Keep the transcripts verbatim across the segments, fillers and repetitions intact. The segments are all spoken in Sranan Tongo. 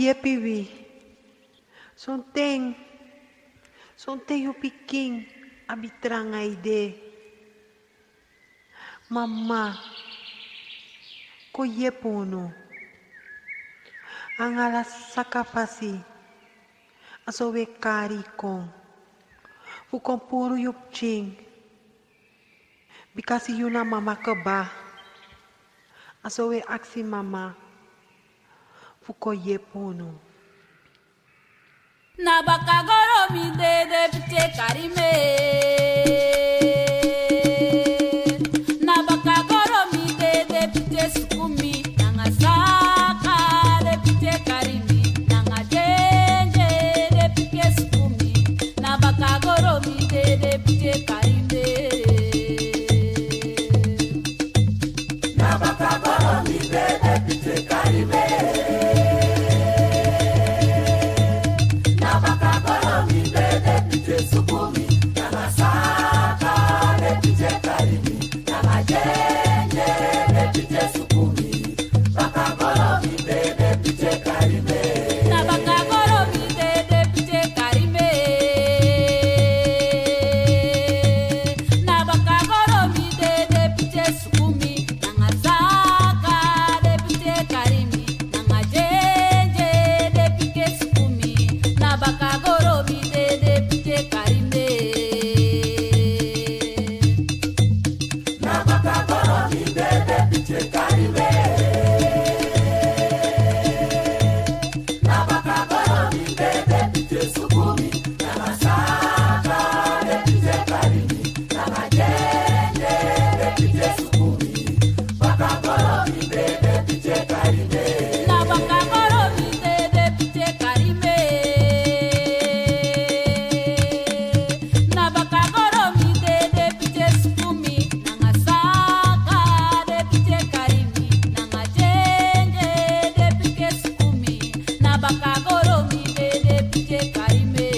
yepi wi. Sonten, sonten yu pikin abi tranga ede. Mama kon yepi unu. Anga ala saka fasi, a so wi e kari kon fu kon puru yu pikin. Bikasi yu na mama kaba, a so wi e aksi mama fu kon yepi unu. Na baka goro mi dede pite kari mi. Na baka goro mi dede pite suku mi. Nanga saka de pite kari mi. Nanga dyenje de pite suku mi. Na baka goro mi dede pite kari mi. Na baka goro mi dede pite kari mi. Na baka goro mi dede pite suku mi. Nanga saka de pite kari mi. Nanga dyenje de pite suku mi. Baka goro mi dede pite kari mi. Na baka goro mi dede pite kari mi. Na baka goro mi dede pite suku mi. Nanga saka de pite kari mi. Nanga dyenje de pite suku mi. Na baka goro mi dede pite kari mi. Na baka goro mi dede pite kari mi. Na baka goro mi dede pite suku mi. Nanga saka de pite kari mi. Nanga dyenje de pite suku mi. Baka goro mi dede pite kari mi. Na baka goro mi dede pite kari mi. Na baka goro mi dede pite suku mi. Nanga saka de pite kari mi. Nanga dyenje de pite suku mi. Na baka goro mi dede pite kari mi.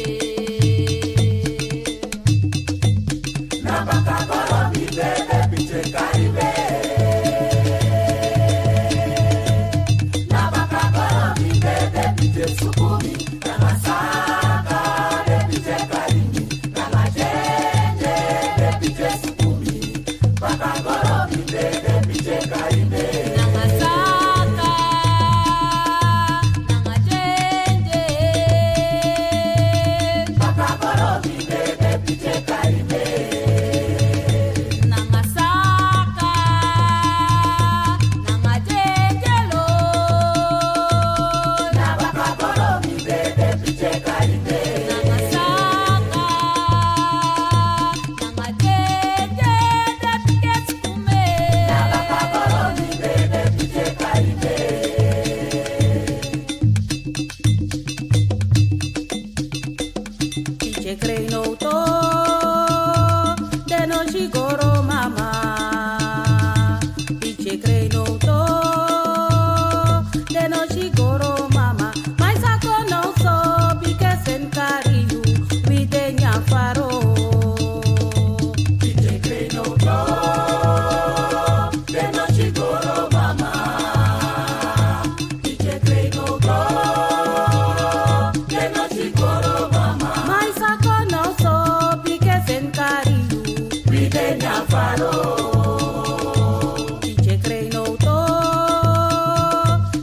Na baka goro mi dede pite kari mi. Na baka goro mi dede pite suku mi. Nanga saka de pite kari mi. Nanga dyenje de pite suku mi. Baka goro mi dede pite kari mi. Nanga saka, nanga dyenje. Baka goro mi dede pite kari mi. Nanga saka, nanga dyenje lo. Na baka goro mi dede pite kari mi. Nanga saka, nanga dyenje de pite suku mi. Na baka goro mi dede pite kari mi. Piche krei no to, de no si goro mama. Piche krei no to, de no si goro mama. Mai sako no so, bika sen kari yu, wi de nyan faro. Piche krei no to, de no si goro mama. Piche krei no to, de no si goro mama. Mai sako no so, bika sen kari yu, wi de nyan faro. Piche krei no to,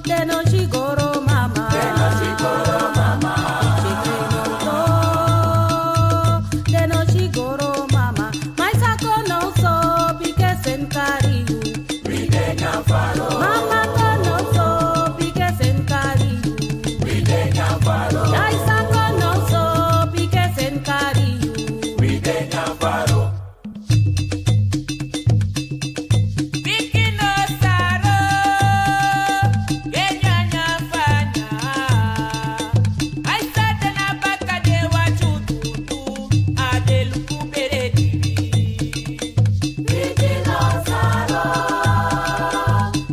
de no si goro mama. De no si goro mama. Piche krei no to, de no si goro mama. Mai sako no so, bika sen kari yu. Wi de nyan faro. Mama kono so, bika sen kari yu. Wi de nyan faro. Dai sako no so, bika sen kari yu. Wi de nyan faro. Pikin no saro, ke nyanyan fanya. Ai sa de na baka de watu dundu, a de luku bere diri. Pikin no saro,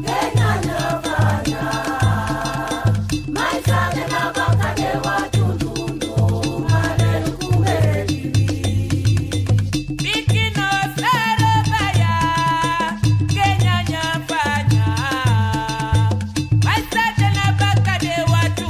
ke nyanyan fanya. Mai sa de na baka de watu dundu, a de luku bere diri. Pikin no saro baya, ke nyanyan fanya. Mai sa de na baka de watu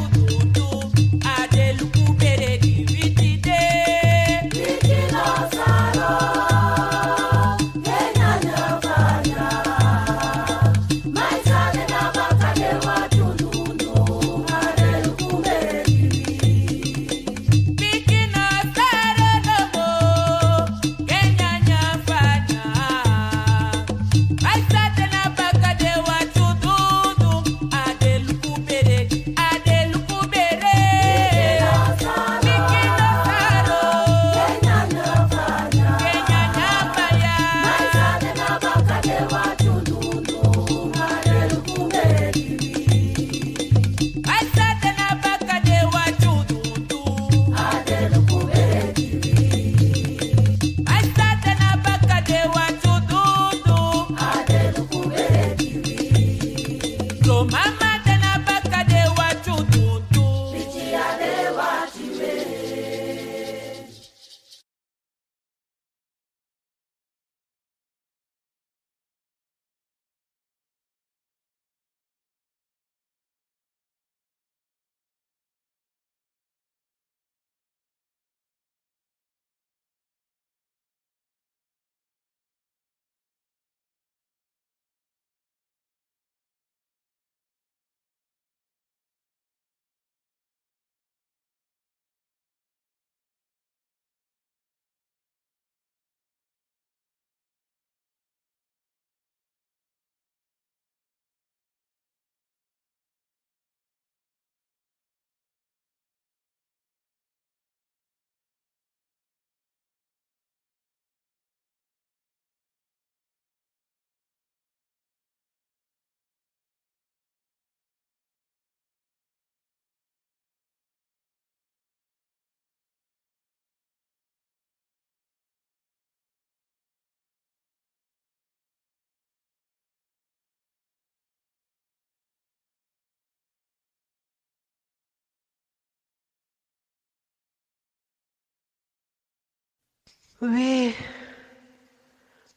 We,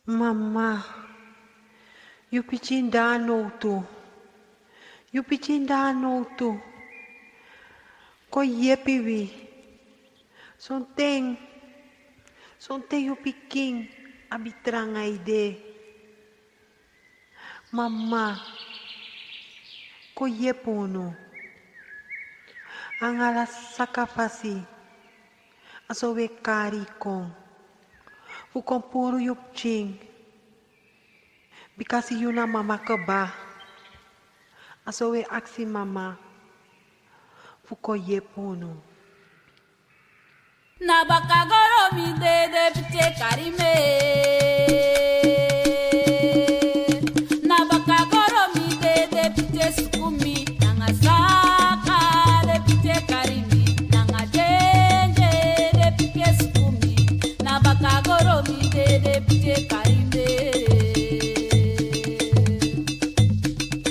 mama, yu pikin de na nowtu. Yu pikin de na nowtu. Kon yepi wi. Sonten, sonten yu pikin abi tranga ede. Mama, kon yepi unu. Nanga ala sakafasi, a so wi e kari yu kon. Fu kon puru yu pikin. Bikasi yu na mama kaba. A so wi e aksi mama fu kon yepi unu. Na baka goro mi dede pikin e kari mi. Na baka goro mi dede pikin e suku mi. Nanga saka den pikin e kari mi. Nanga dyenye den pikin e suku mi. Na baka goro mi dede pikin e kari mi.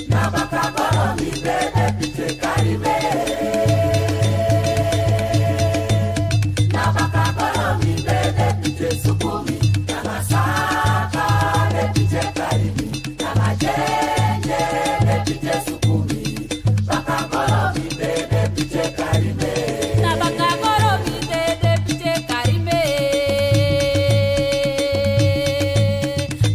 Na baka goro mi dede pikin e kari mi. Na baka goro mi dede pikin e suku mi. Nanga saka den pikin e kari mi. Nanga dyenye den pikin e suku mi. Baka goro mi dede pikin e kari mi. Na baka goro mi dede pikin e kari mi.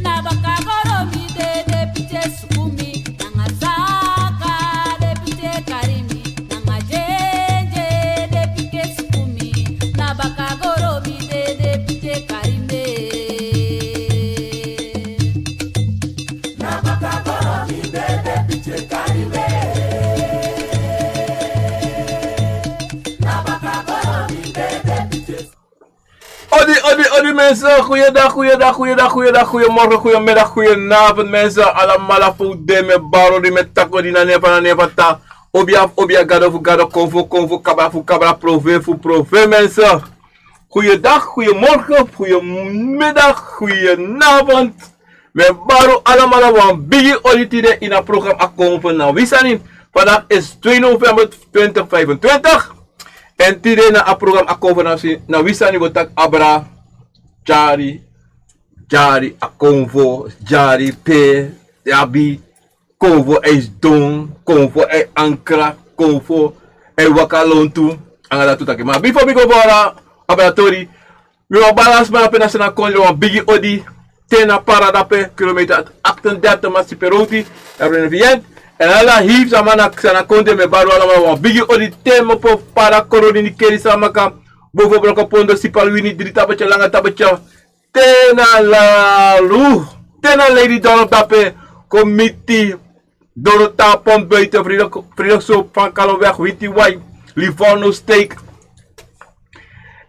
Na baka goro mi dede pikin e suku mi. Nanga saka den pikin e kari mi. Nanga dyenye den pikin e suku mi. Na baka goro mi dede pikin e kari mi. Na baka goro mi dede pikin e kari mi. Na baka goro mi dede pikin e Odi, odi, odi mensen. Goeiedag, goeiedag, goeiedag, goeiedag, goeiemorgen, goeiemiddag, goedenavond mensen. Alamala fu den, mi e bari odi, mi e taki odi na nen fu, na nen fu Tata. Obia, obia, Gado fu Gado, Konfo, Konfo, Kabra fu Kabra, Profe fu Profe mensen. Goeiedag, goeiemorgen, goeiemiddag, goedenavond. Mi e bari un alamala wan bigi odi tide ini a program Akomfo na wi sani. Vandaag is twee november twintig vijfentwintig. En tide na a program Akomfo na wi sani wi o taki abra dyari, dyari Akomfo, dyari pe, dyari Konfo e sidon, Konfo e ankra, Konfo e waka lontu. Anga dati un taki. Ma bifo mi go fara abra tori, mi wani bari ala sma dape na Sranan kondre wan bigi odi. Te na Para dape, kilometer achtendertig, Masipe Roti, Erwin Vient. En ala hii fu sama na Sranan kondre, mi e bari un alamala wan bigi odi. Te mi opo Para, Koroni, Nickerie, Saramacca, Bofo, Brokopondo, Sipaliwini, Drie Tabetjes, Lange Tabetjes, te na Lalu, te na Lelydorp dape, kon miti Dorota, Pont Buiten, Vredeshoop, Van Kallenweg, Wittiwijn, Livorno steek.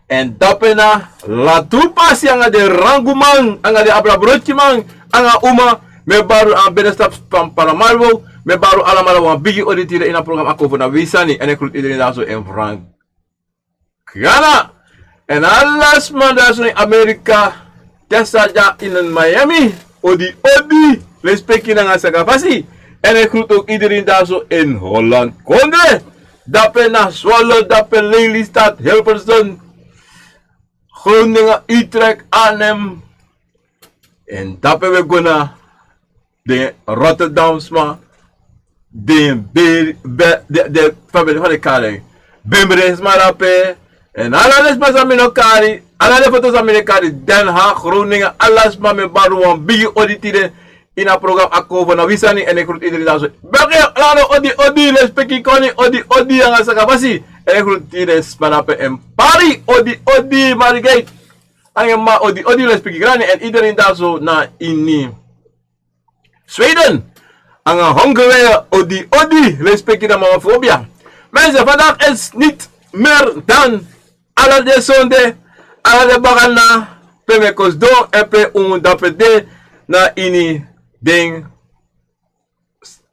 En dape na Latu pasi anga den Ranguman, anga den Abrabrotiman, anga Uma, mi e bari un a binnenstad van Paramaribo, mi e bari un alamala wan bigi odi tide ini a program Akomfo na wi sani, en ik groet iedereen daar zo in Frank Ghana. En ala sma dati so ini Amerika, te san de ini Miami, odi odi, respeki nanga sakafasi. En ik groet ook iedereen daar zo in Holland kondre. Dape na Zwolle, dape Lelystad, Hilversum, Groningen, Utrecht, Arnhem. En dape wi e go na den Rotterdam sma, den Be-, Be-, den, den famili fa den kari en, Bemre sma dape. En ala den sma san mi no kari, ala den foto san mi no kari, Den Haag, Groningen, ala sma, mi e bari un wan bigi odi tide ini a program Akomfo na wi sani, en ik groet iedereen daar zo. Begi lano odi odi, respeki koni, odi odi anga sakafasi. En ik groet iedereen sma dape en Paris, odi odi, Margate. Anga en mama, odi odi, respeki grani, en iedereen daar zo na ini Sweden, anga Hongarije, odi odi, respeki na mama Fobia. Mensen, vandaag is niet meer dan ala den sonde, ala den bagana, pe mi e kon sidon, en pe un dape de na ini den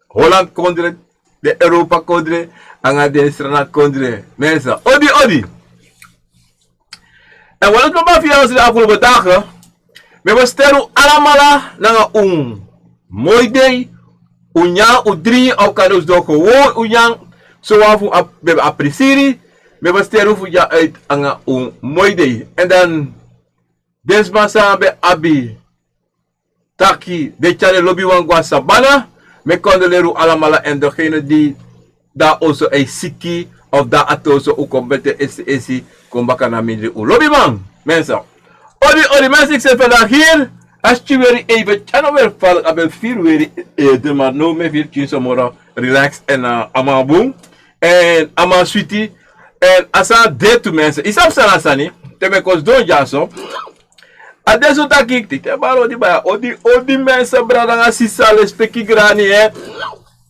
Holland kondre, den Europa kondre, anga den Sranan kondre. Mensen, odi odi. En wan leisi baba fu yu a sani, afgelopen dagen, mi e ferster un alamala nanga un moi dei. Un nyan, un dringi, a un kan dus doro gewoon un nyan. Sowan fu un abi, ben abi prisiri. Mi e ferster un fu dya uit anga un moi dei. En dan Den sma san ben abi taki den tyari den lobiwan go na sabana. Mi e kondoleri un alamala èn degene di de na oso e siki of de na ati oso, un kon bete esi esi kon baka na mindri un lobiman. Mensen, odi odi mensen, ik zit vandaag hier. Als je weer even channel weer val, hebben vier weer eten, maar no meer vier chin somoro relax en uh, aman boom. En aman sweetie. En asa de tu mensen. Isap sana sani. Te mi e kon sidon dyaso. A de so taki, tite bari odi baya, odi, odi mensen, brada nanga sisa, lespeki grani, hè.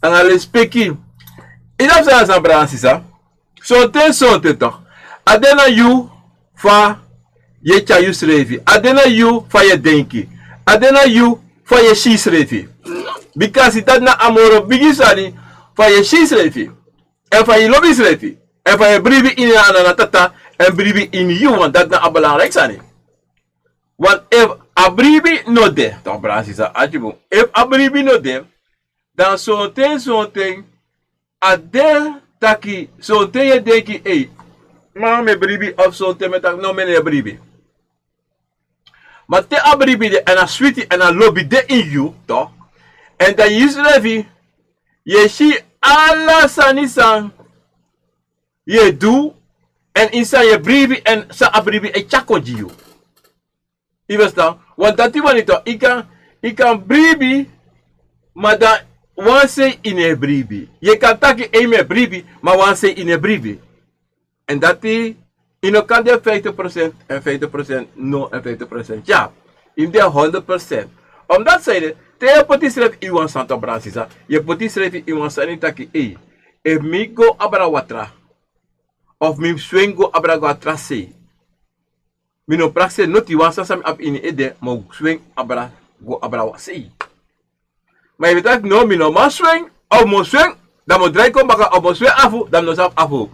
Nanga lespeki. Isap sana sani, brada nanga sisa. Sonten, sonten toch. A de na yu fa yu e tyari yusrefi. A de na yu fa yu e denki. A de na yu fa yu e si yusrefi. Bikasi dati na a moro bigi sani, fa yu e si yusrefi. Èn fa yu lobi yusrefi. Èn fa yu e bribi ini a nana tata, èn bribi ini yu, want dati na a belangrijk sani. Want efu a bribi no de, toch, brada nanga sisa, arki bun. Efu a bribi no de, dan sonten, sonten, a de taki, sonten yu e denki, ei, ma mi e bribi, of sonten mi e taki, no, mi no e bribi. Ma te a bribi de, èn a switi, èn a lobi de ini yu, toch. Èn dan yu yusrefi, yu e si ala sani san yu e du, èn ini san yu e bribi, èn san a bribi e tyari kon gi yu. Yu ferstan? Want dati wani toch, yu kan, yu kan bribi, ma dan wan sei yu no e bribi. Yu kan taki, ei, mi e bribi, ma wan sei yu no e bribi. Èn dati, yu no kan de vijftig procent, èn vijftig procent no, èn vijftig procent ya. Yu mus de honderd procent. Omdat, san ede, te yu e poti yusrefi ini wan sani, toch, brada nanga sisa, yu e poti yusrefi ini wan sani taki, ei, efu mi go abra watra, of mi swing go abra go a tra sei, mi no prakseri noti, wan sani san mi abi ini ede, mi o swing abra, go abra wan sei. Ma efu yu taki, no, mi no man swing, of mi o swing, dan mi o drai kon baka, of mi o swing afu, dan mi no sabi afu.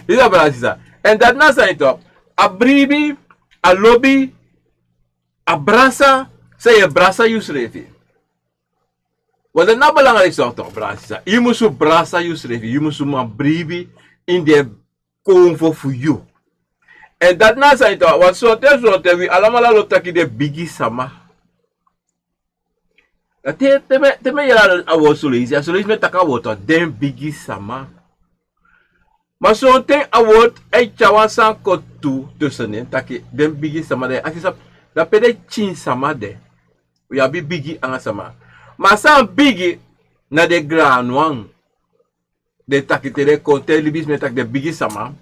Yu sabi, brada nanga sisa. Èn dati na sani toch. A bribi, a lobi, a brasa, san yu e brasa yusrefi. Want dati na belangrijk sani toch, brada nanga sisa. Yu musu brasa yusrefi, yu musu man bribi ini den konfo fu yu. Èn dati na sani toch, want sonten, sonten wi alamala lobi taki den bigi sama. Te, te mi, te mi yere a word son leisi, a son leisi mi e taki a word toch, den bigi sama. Ma sonten a word e tyari wan sani kon tu tussen den, taki den bigi sama, dan yu e aksi yu sabi, dan pe den pikin sama de. Wi abi bigi anga sama. Ma san bigi na den graanwan. Den taki te den kon, te libisma e taki den bigi sama.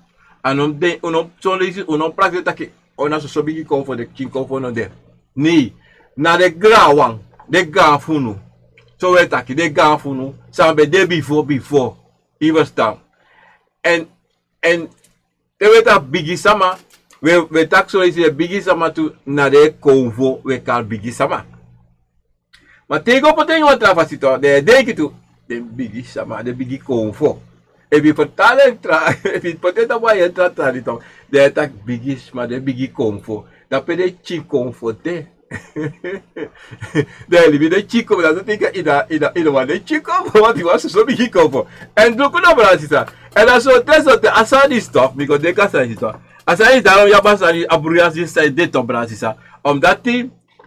A no, den, un no, son leisi un no prakseri taki, o, na soso bigi konfo, den pikin konfo no de. Nei, na den graanwan, den gaan fu unu. So wi e taki den gaan fu unu, san ben de bifo, bifo. Yu ferstan? Èn, èn te wi e taki bigi sama, wi e, wi e taki son leisi den bigi sama tu, na den konfo wi e kari bigi sama. Ma te yu go poti en ini wan tra fasi toch, den e denki tu, den bigi sama, den bigi konfo. Efu yu fertali en tra, efu yu poti en tapu wan tra tra di toch, den e taki bigi sama, den bigi konfo. Dan pe den pikin konfo de. Den e libi den pikin konfo, dan so te yu kan, yu no, yu no, yu no wani den pikin konfo, want yu wani soso bigi konfo. Èn luku no, brada nanga sisa. Èn dan sonten, sonten, a sani disi toch, mi go denki a sani disi toch. A sani disi, daarom yu abi a sani, a bruya disi san e de toch, brada nanga sisa. Omdat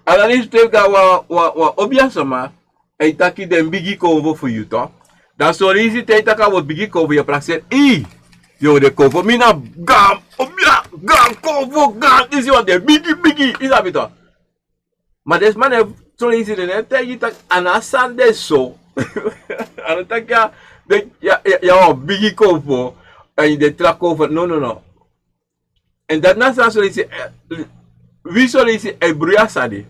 ala leisi te yu go na wan, wan, wan obia sama, e taki den bigi konfo fu yu toch. Dan son leisi te yu taki a word bigi konfo, yu e prakseri, ii, yu o, den konfo, mi na gaan, obia, gaan konfo, gaan disi wan, den bigi, bigi, yu sabi toch. Ma den sma, son leisi den e taigi yu taki a no sani de so. A no taki ya, den, ya, ya, ya wan bigi konfo, èn den tra konfo, no, no, no. Èn dati na san son leisi, eh, wi son leisi e bruya sani.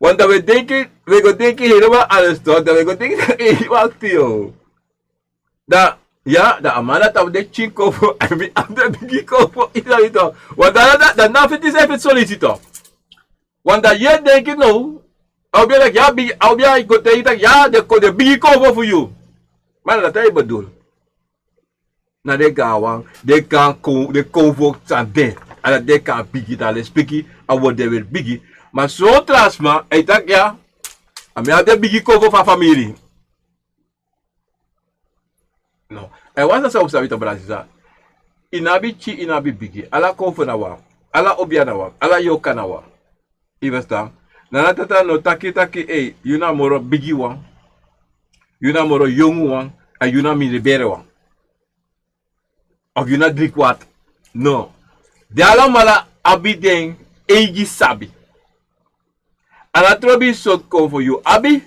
Want dan wi e denki, wi e go denki helemaal anders toch, dan wi e go denki taki, ei, wakti o. Dan, ya, dan a man dati abi den pikin konfo, èn mi abi den bigi konfo, yu sabi toch. Want dan, dan, dan na fiti san e fiti son leisi toch. Want dan yu e denki now, a obia taki, ya, bigi, a obia e go taigi yu taki, ya, den kon, den bigi konfo fu yu. Ma na dati a e bedoel. Na den gaanwan, den gaan kon, den konfo san de. A dati den kan bigi, dan lespeki, a word de weer bigi. Ma son tra sma e taki ya, a mi abi den bigi konfo fu a famiri. No. Èn wan sani san un sabi toch, brada nanga sisa. Yu no abi pikin, yu no abi bigi. Ala konfo na wan. Ala obia na wan, ala yorka na wan. Yu ferstan? Nana tata no taki taki, ei, yu na moro bigi wan, yu na moro yongu wan, èn yu na mindebere wan. Of yu na drikwati. No. Den alamala abi den eigi sabi. A no trobi sortu konfo yu abi.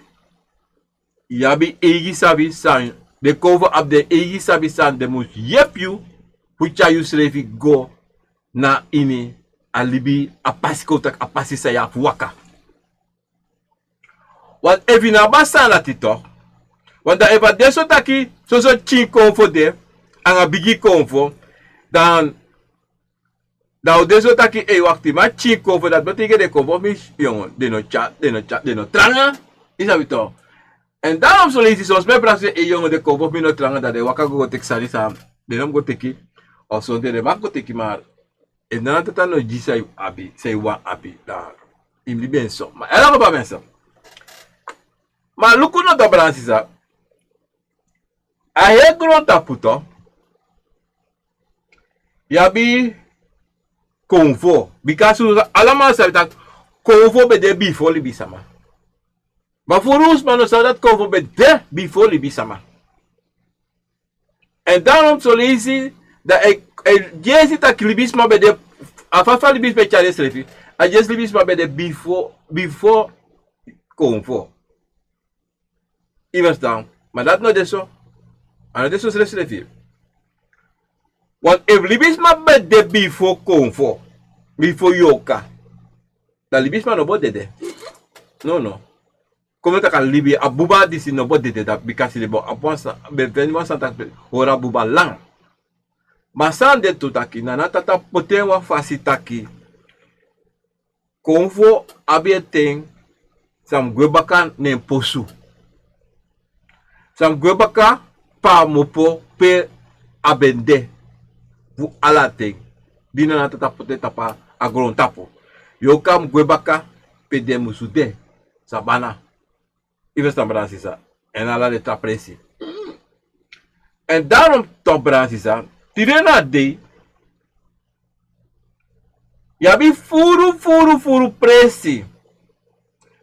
Yu abi eigi sabi san, den konfo abi den eigi sabi san den mus yepi yu fu tyari yusrefi go na ini a libi, a pasi kon taki a pasi san yu abi fu waka. Want efu yu no abi a sani dati toch, want dan efu a de so taki soso pikin konfo de anga bigi konfo, dan dan o de so taki, ei, wakti, ma pikin konfo dati no teki den konfo fu mi yongo, den no tya, den no tya, den no tranga. Yu sabi toch. Èn dan wan so leisi son sma e prakseri, ei, yongo, den konfo fu mi no tranga, dan den waka go go teki sani san den no mus go teki. Of sonten den man go teki, ma efu Nana Tata no gi san yu abi, san yu wani abi, dan yu mus libi en so. Ma ala go ba mi en so. Ma luku no, dan, brada nanga sisa, a heri grontapu toch, yu abi konfo. Bika so alamala sabi taki konfo ben de bifo libisama. Ma furu sma no sabi dati konfo ben de bifo libisama. Èn dan son leisi, dan e, e, yu e si taki libisma ben de, a fa fa libisma e tyari ensrefi, a yu e si libisma ben de bifo, bifo konfo. Yu ferstan? Ma dati no de so. A no de so srefsrefi. Want efu libisma ben de bifo konfo, bifo yorka, dan libisma no bo dede. No, no. Kon mi taki a libi, a buba disi no bo dede, dati bika si den bo abi wan sani, ben feni wan sani taki hori a buba langa. Ma san de tu taki, Nana Tata poti en wan fasi taki konfo abi en ten san mus gwe baka na en posu. San mus gwe baka paamopo pe a ben de fu ala ten, di Nana Tata poti en tapu a grontapu. Yorka mus gwe baka pe den musu de, sabana. Yu ferstan, brada nanga sisa? Èn ala den tra presi. Èn daarom toch, brada nanga sisa, tide na a dei yu abi furu, furu, furu presi.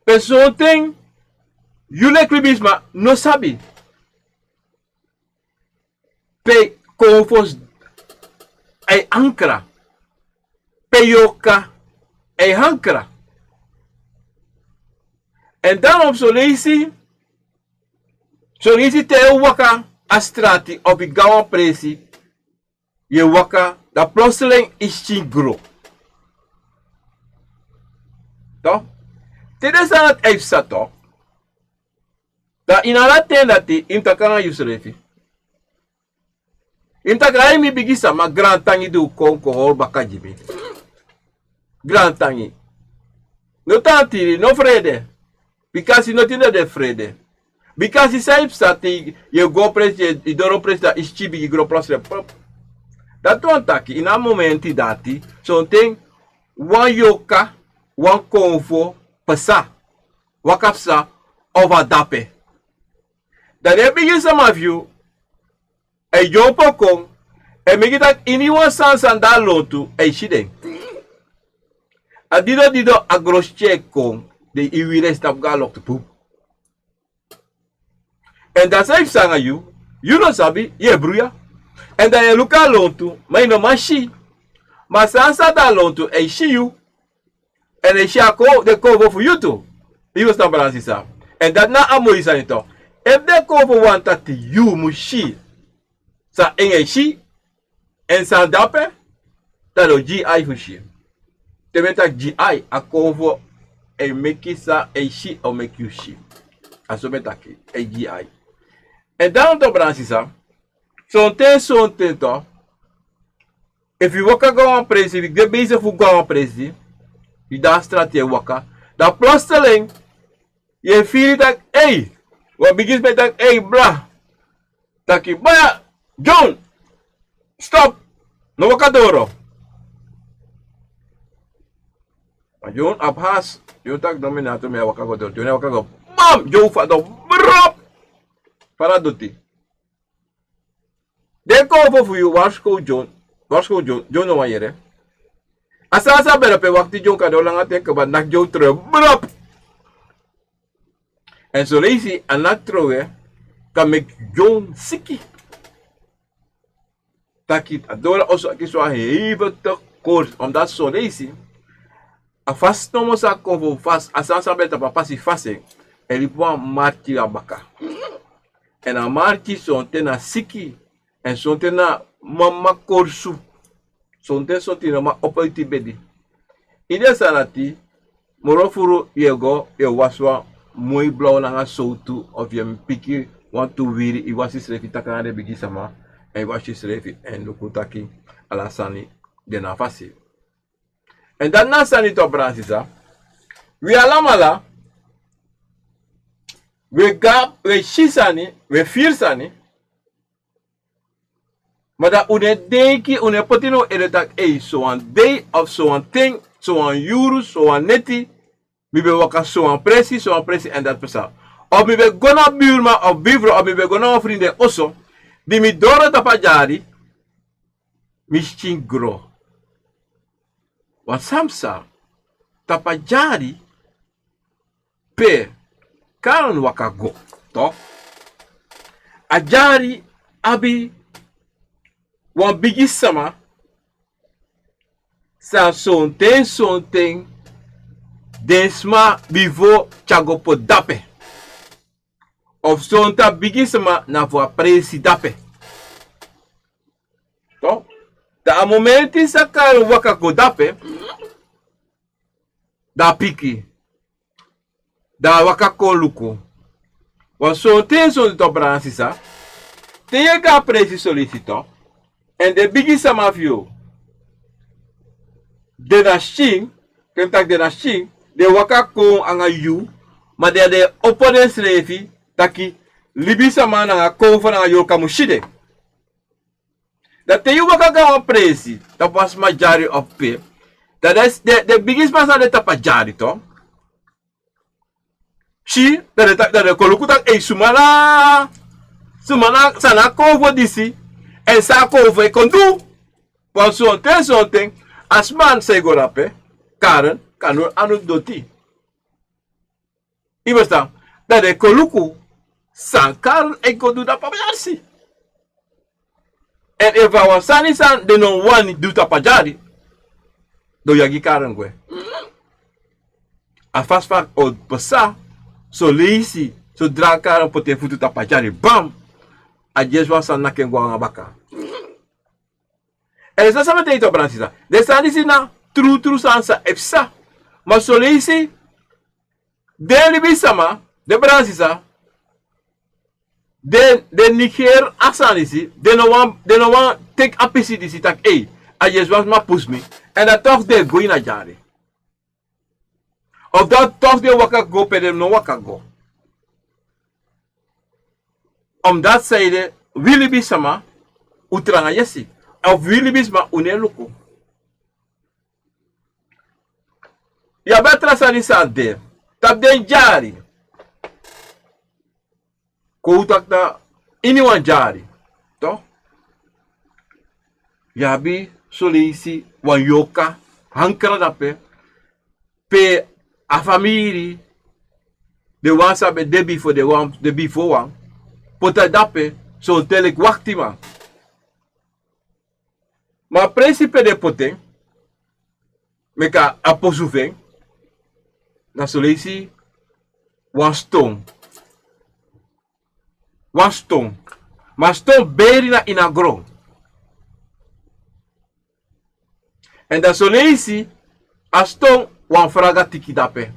Pe sonten yu leki libisma no sabi pe konfo e ankra, pe yorka e ankra. Èn daarom son leisi, son leisi te yu e waka a strati of yu go na wan presi, yu e waka, dan plotseling yu skin gro. Toch? Te den sani dati e psa toch, dan ini ala ten dati yu mus taki nanga yusrefi. Yu mus taki: "Ai, mi bigi sama, grantangi di un kon, kon hori baka gi mi. Grantangi. No tan tiri, no frede. Bikasi notin no de frede." Bikasi san e psa te yu e go presi, yu e doro presi, dan yu skin bigin gro plotseling. Dati wani taki, ini a momenti dati, sonten wan yorka, wan konfo psa, waka psa, of a dape. Dan den bigi sama fu yu e dyompo kon, e meki taki iniwan sani san de na lontu e si den. A dido dido a gronstyen e kon, den e wiri e tapu go na lontu, pup. Èn dan san e psa nanga yu, yu no sabi, yu e bruya. Èn dan yu e luku a lontu, ma yu no man si. Ma san san de na lontu e si yu. Èn e si a kon, den konfo fu yu tu. Yu e ferstan, brada nanga sisa? Èn dati na a moi sani toch. Efu den konfo wani taki yu mu si san en e si, èn san de ape, dan den o gi yu ai fu si. Te mi e taki gi ai, a konfo e meki san en e si, o meki yu si. A so mi e taki, e gi ai. Èn daarom toch, brada nanga sisa, sonten, sonten toch, efu yu waka go na wan presi, efu yu de bezig fu go na wan presi, yu de na strati e waka, dan plotseling yu e firi taki: "Ei!" Wan bigi sma e taki: "Ei, bra!" Taki: "Baya, John, stop! No waka doro." Ma John abi hasi, John taki: "No, mi no abi tu, mi e waka go doro." John e waka go, bam! John fadon, brop! Fa a doti. Den konfo fu yu warskow John, warskow John, John no wani yere. A sani san ben de pe wakti dyonka den o langa ten kaba naki dyonka trowe blop. Èn soleisi a naki trowe kan meki dyonka siki. Taki a doro oso a kisi wan heivige kori, omdat soleisi a fasi nomo sa kon fu fasi, a sani san ben de tapu a pasi fasi en, e libi wan marki na baka. Èn a marki sonten na siki, èn sonten na mama korsu. Sonten sonten na mama opo iti bedi. Ini den sani dati, moro furu yu e go, yu e wasi wan moi blaw nanga sowtu, of yu e piki wantu wiri, yu wasi yusrefi taki nanga den bigisma, èn yu wasi yusrefi èn luku taki ala sani de na fasi. Èn dati na sani tu, brada sisa. Wi alamala, wi e go, wi e si sani, wi e firi sani. Ma dan un no e denki, un no e poti na un ede taki, ei, sowan dei, of sowan ten, sowan yuru, sowan neti, mi ben waka sowan presi, sowan presi, èn dati pasa. Of mi ben go na buurman of buurvrouw, of mi ben go na wan vriend en oso, di mi doro tapu a dyari, mi skin gro. Wan sani pasa, tapu a dyari, pe Karen waka go, toch? A dyari abi wan bigisma san sonten sonten den sma bifo tyari go poti dape. Of sonten a bigisma na fu a presi dape. Toch? Dan a momenti san Karen waka go dape, dan a piki. Dan a waka kon luku. Wan sonten sonten, toch, brada sisa. Te yu e go a presi solisito, èn den bigisma fu yu, den na skin, ken taki den na skin, den waka kon anga yu, ma den, den e opo densrefi taki libisma nanga kowfu nanga yorka mu si den. Dan te yu waka go a wan presi tapu wan sma dyari of pe, dan den, den, den bigisma san de tapu a dyari, toch, si, dan den, dan den kon luku taki, ei, suma na, suma na, san na a kowfu disi, èn san a kowfu e kon du. Wan sonten sonten a sma san e go dape, Karen, kan du anu doti. Yu e ferstan? Dan den kon luku san Karen e go du tapu a dyari. Èn efu a wan sani san den no wani du tapu a dyari, dan yu e gi Karen gwe. A fasi fa a o pasa, soleisi, sodra Karen poti en futu tapu a dyari, bam, a dyesi wan sani naki en gwe nanga baka. Èn den sani san mi e taigi, toch, brada sisa, den sani disi na trutru sani san e psa. Ma soleisi den libisma, den brada sisa, den, den nigeri a sani disi, den no wani, den no wani teki a pisi disi taki, ei, a dyesi wan sma pusu mi. Èn dan toch den e go ini a dyari. Of dan toch den e waka go pe den no waka go. Omdat san ede, wi libisma, un tranga yesi. Of wi libisma, un no e luku. Yu abi a tra sani san de tapu den dyari. Kon un taki na ini wan dyari, toch? Yu abi soleisi wan yorka, hankra dape, pe a famiri, den wan san ben de bifo, den wan, den bifo wan, poti en dape, sonten leki waktiman. Ma a presi pe den poti en, meki a posu fu en, na soleisi wan ston. Wan ston. Ma a ston beri na ini a gron. Èn dan soleisi a ston wan fraga tiki dape.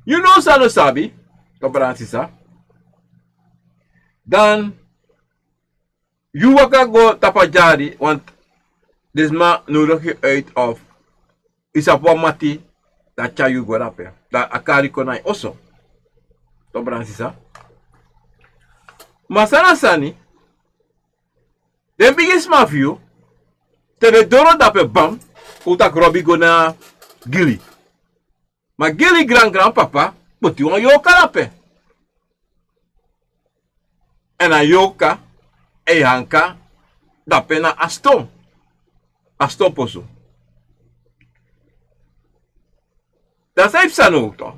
Yu no sa no sabi, toch, brada sisa. Dan yu waka go tapu a dyari, want den sma nodig yu uit of yu sabi wan mati, dan a tyari yu go dape, dan a kari kon na yu oso. Toch, brada sisa. Ma san na sani, den bigisma fu yu, te den doro dape, bam, un taki Robi go na Gili. Ma Gili gran gran papa poti wan yorka dape. Èn a yorka e hanka dape na a ston. a ston posu. Dan san yu psa now tu?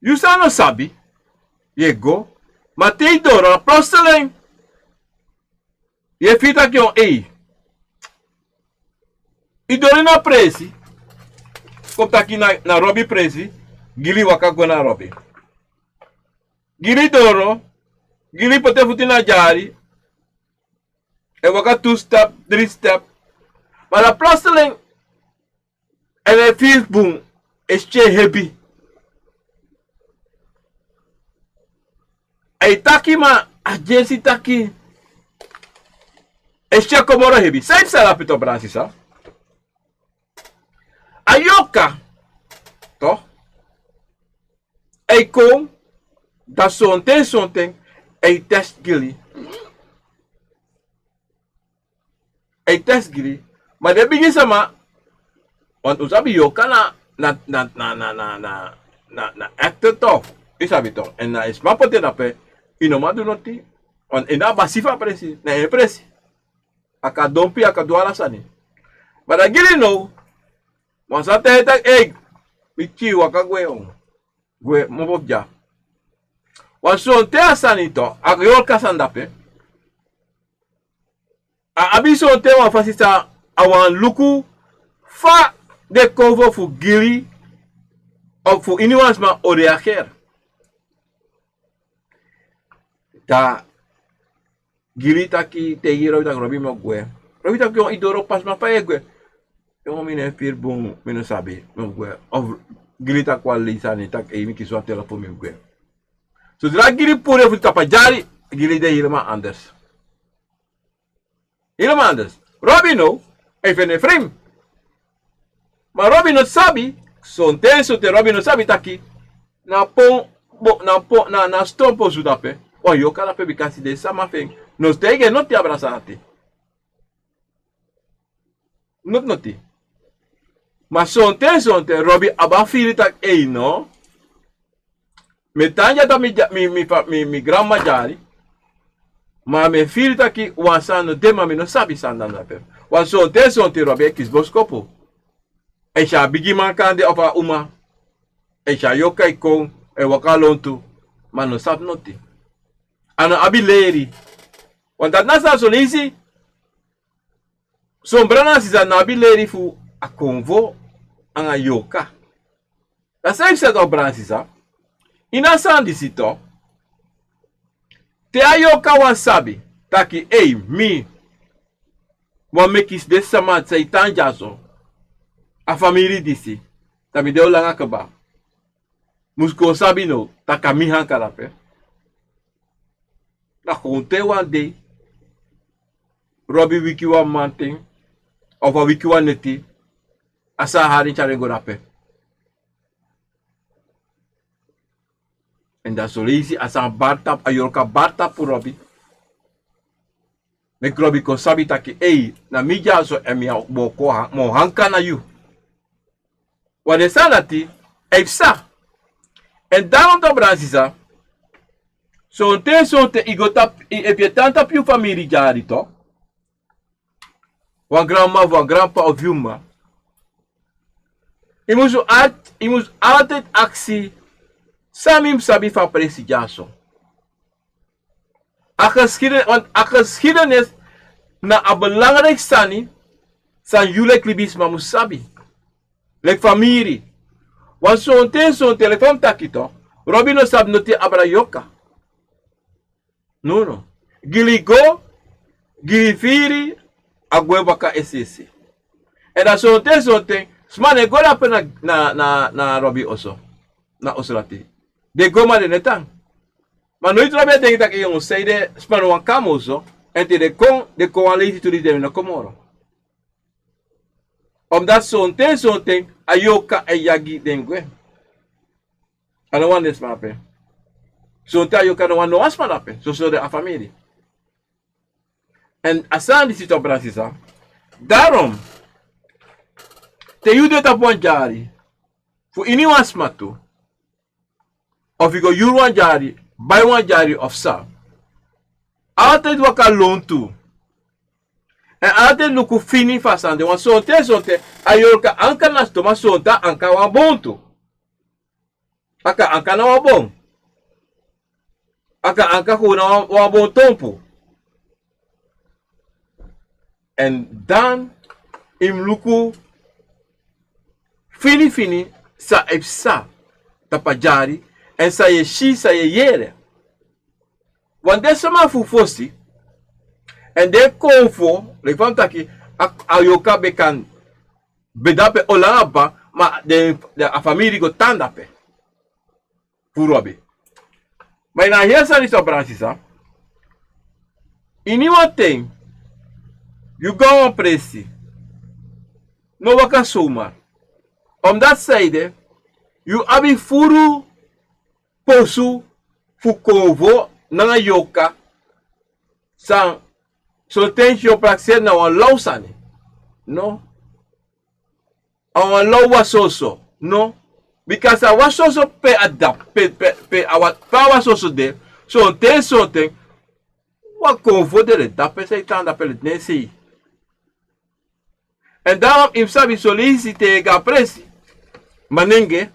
Yu san no sabi, yu e go. Ma te yu doro, na plotseling yu e firi taki yon ei. Yu doro ini a presi. Kon taki na, na Robi presi. Gili waka go na Robi. Gili doro. Gili poti en futu ini a dyari. E waka tu step, dri step. Ma dan plotseling en e firi bun, e skin e hebi. A e taki ma a dyesi taki e skin e kon moro hebi. San e psa dape tu, brada sisa? A yorka tu e kon, dan sonten sonten e test gili. E test gili. Ma den bigi sama, want un sabi yorka na, na, na, na, na, na, na, na actor tu. Yu sabi tu. En na e sma poti en dape, yu no man du noti. Want en na a basi fu a presi, na en presi. A kan dompu yu, a kan du ala sani. Ma dan gili now, wan sani taigi en taki, ei, mi pikin, waka gwe, on. Gwe, mofo fu dya. Wan sonten a sani tu, a yorka sani dape. A abi sonten wan fasi san a wani luku fa den konfo fu gili, of fu iniwan sma o reageer. Dan gili taki, taigi Robi taki, Robi, mi o gwe. Robi taki, yon, yu doro pasi, ma fa yu e gwe? Yon, mi no e firi bun, mi no sabi, mi o gwe. Of gili taki wan leisi sani, taki, ei, mi kisi wan telefon, mi o gwe. Sodra gili puru en futu tapu a dyari, gili de helemaal anders. Helemaal anders. Robi now e feni en fri. Ma Robi no sabi, sonten sonten Robi no sabi taki na pon, bo, na pon, na, na ston posu dape. Wan yorka dape, bikasi den sama fu en no taigi en noti, a brada sisa, noti. Noti, noti. Ma sonten sonten Robi abi a firi taki, ei, no. Mi e tan dya tapu mi dya, mi, mi fa, mi, mi granmama dyari. Ma mi e firi taki wan sani no de, ma mi no sabi san de dape. Wan sonten sonten Robi e kisi boskopu. E si a bigiman kande of a uma. E si a yorka e kon, e waka lontu. Ma a no sabi noti. A no abi leri. Want dati na san, son leisi son brada nanga sisa no abi leri fu a konfo anga yorka. Dan san e psa tu, brada nanga sisa? Ini a sani disi tu, te a yorka wani sabi taki, ei, mi wani meki den sama san e tan dyaso, a famiri disi, dan mi de o langa kaba. Musu kon sabi now taki a mi hanka dape. Dan kon te wan dei Robi wiki wan mamanten, of a wiki wan neti, a sa hari tyari en go dape. En dan son leisi a sani bari tapu, a yorka bari tapu Robi. Meki Robi kon sabi taki, ei, na mi dyaso, en mi o kon, mi o hanka na yu. Wan den sani dati e psa. En dan, brada nanga sisa, sonten sonten yu go tapu, yu, efu yu e tan tapu yu famiri dyari tu, wan granmama, wan granpapa of yu mama, yu musu al, yu musu altijd aksi san mi musu sabi fu a presi dyaso. A geschiedenis, want a geschiedenis na a belangrijk sani san yu leki libisma musu sabi. Leki famiri. Want sonten sonten, leki fa mi taki tu, Robi no sabi noti abra yorka. No, no. Gili go, gili firi, a gwe baka es'esi. En dan sonten sonten sma no e go dape na, na, na, na Robi oso. Na oso dati den go, ma den no e tan. Ma noiti Robi e denki taki, yu sabi, den sma no wani kon a mi oso. En te den kon, den kon wan leisi tu disi den no kon moro. Omdat sonten sonten a yorka e yagi den gwe. A no wani den sma ape. Sonten a yorka no wani no wan sma ape, soso den a famiri. En a sani disi tu, brada nanga sisa. Daarom, te yu de tapu wan dyari fu iniwan sma tu, of yu go yuru wan dyari, bai wan dyari of san, altijd waka lontu. En ala den luku fini fu a sani de. Wan sonten sonten a yorka anka na stomach, sonten a anka wan bon tu. A kan anka na wan bon. A kan anka kon na wan, wan bon tonpu. En dan yu mus luku fini fini san e psa tapu a dyari, en san yu e si, san yu e yere. Wan den sama fu fosi, en den konfo, leki fa mi taki, a, a yorka be kan be dape o langa, ma den, den a famiri go tan dape. Furu abi. Ma yu na heri sani so, brada, sisa. Ini wan ten yu go na wan presi, no waka soma. Omdati san ede, yu abi furu posu fu konfo nanga yorka. San, sonten yu o prakseri na wan law sani. No. A wan law wan soso. No. Bika san wan soso pe a dape, pe, pe, pe a wan, pe a wan soso de. Sonten, sonten wan konfo de, leti dape san yu tan dape, leti no e sei. En dan yu mus sabi, son leisi te yu e go a presi, manenge,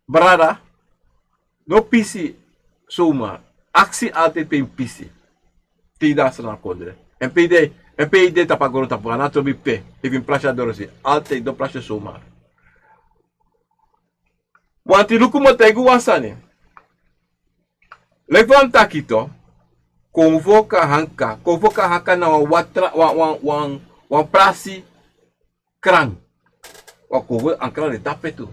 brada, no pisi soma. Aksi altijd pe yu mus pisi. Te yu de na Sranan kondre. En pe yu de, en pe yu de tapu a grontapu, a no trobi pe. Efu yu mus prasi a dorosi, altijd no prasi soma. Wanti luku, mi o taigi wan sani. Leki fa mi taki tu, konfo kan hanka, konfo kan hanka na wan watra, wan, wan, wan, wan prasi kran. Wan konfo ankra de dape tu.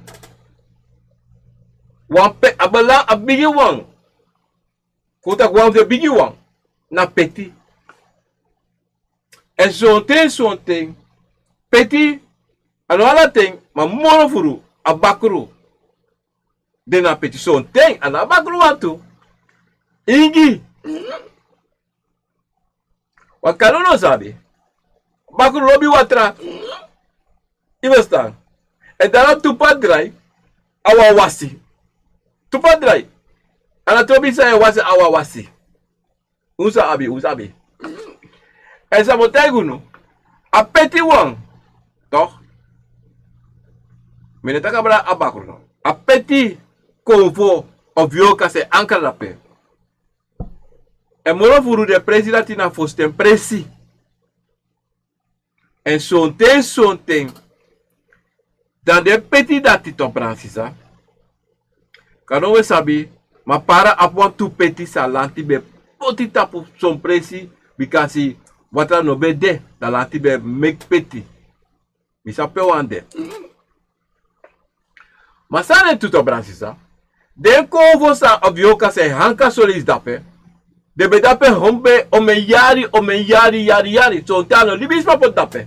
Wan pe, a bala, a bigi wan. Kon taki wan fu den bigi wan na peti. En sonten, sonten peti, a no ala ten, ma moro furu, a bakru de na peti. Sonten a no a bakru wan tu. Ingi. Wan kanu no sabi. Bakru lobi watra. Yu e ferstan? En dan a tu pati drai, a wan wasi. Tu pati drai. A no trobi san yu e wasi, a wan wasi. Un sa abi, un sa abi. En san mi o taigi unu, a peti wan, toch? Mi no e taki a bra-, a bakru no. A peti konfo of yorka san e ankra dape. En moro furu den presi dati na fositen presi. En sonten, sonten, dan den peti dati, toch, brada, sisa. Kande un e sabi, ma para abi wantu peti san lanti ben poti tapu son presi, bikasi watra no ben de, dan lanti ben meki peti. Mi sabi pe wan de. Ma san den tu, toch, brada, sisa. Den konfo san of yorka san e hanka son leisi dape, den ben dape hombe, omen yari, omen yari, yari, yari. Sonten a no libisma poti dape.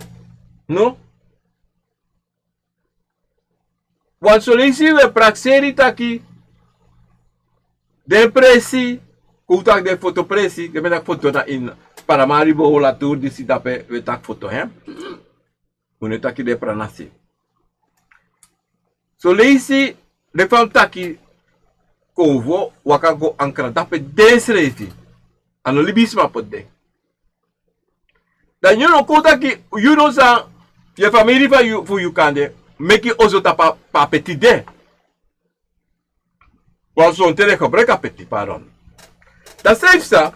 No? Wan son leisi wi e prakseri taki den presi, kon un taki den foto presi, den ben taki foto na ini Paramaribo, Hola Tour, disi dape, wi e taki foto, hè? Un no e taki den pranasi. Son leisi, leki fa mi taki, konfo waka go ankra dape densrefi. A no libisma poti de. Dan yu no kon taki, yu no san, yu famiri fu yu, fu yu kande meki oso tapu a peti de. Wan sonten den gebruik a peti, pardon. Dan san e psa,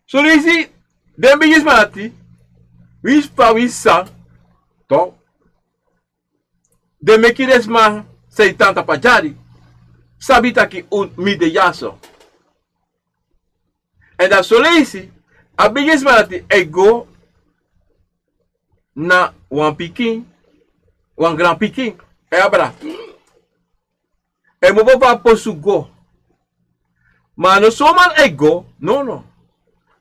son leisi den bigisma dati, winsi fa, winsi san, toch, den meki den sma san e tan tapu a dyari sabi taki un, mi de dyaso. En dan son leisi a bigisma dati e go na wan pikin, wan granpikin, e abra. E mus opo fu a posu go. Ma a no somar e go, no, no.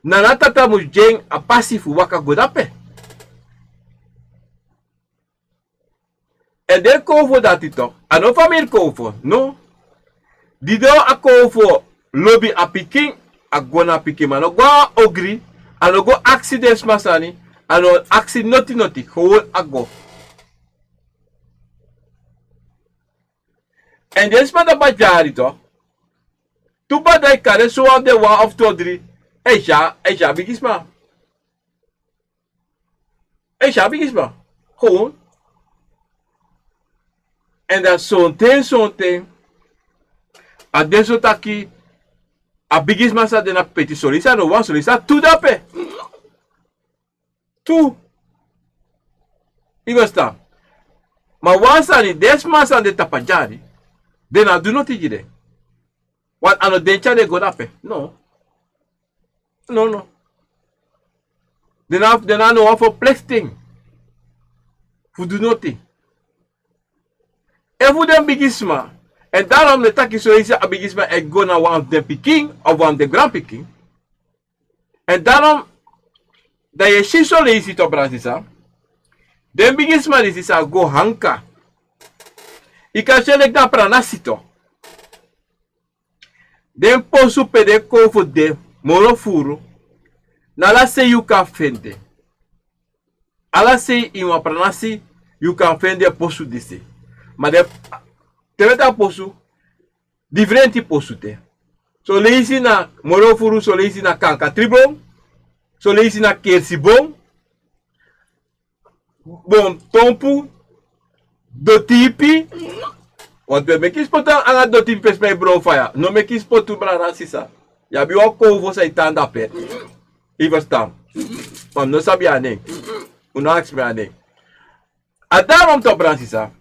Na a tata mus gi en a pasi fu waka go dape. En den konfo dati, toch, a no famiri konfo, no. Di den o a konfo lobi a pikin, a go na a pikin, ma a no go na ogri, a no go aksi den sma sani, a no aksi noti noti, gewoon a go. En den sma dati, a dyari, toch, tu pati e kari, sowan fu den wan of tu, dri, e tyari, e tyari bigisma. En si a bigisma. Gewoon. En dan sonten, sonten. A de so taki a bigisma sa de na peti, son leisi a no wan, son leisi a tu dape. Tu. Yu go stan. Ma wan sani, den sma san de tapu a dyari, den no abi du noti gi den. Want a no den tyari den go dape. No. No, no. Den no abi, den no abi no wan verplichting fu du noti. Efu den bigisma, en daarom den taki son leisi a bigisma e go na wan fu den pikin of wan fu den granpikin. En daarom dan yu e si son leisi, to, brada sisa, den bigisma disi sa go hanka. Yu kan si en leki na pranasi, to. Den posu pe den kon fu de moro furu, na ala sei yu kan feni den. Ala sei ini wan pranasi yu kan feni den posu disi. Ma den, te wi e taki posu, difrenti posu de. Son leisi na moro furu, son leisi na kankatribon, son leisi na kersibon, bon tonpu, dotipi. Want wi e meki spotu anga dotipi pe sma e bron faya. No meki spotu, brada sisa. Yu abi wan konfo san e tan dape. Yu e ferstan. Ma mi no sabi a nen. Un no aksi mi a nen. A daarom, to, brada sisa,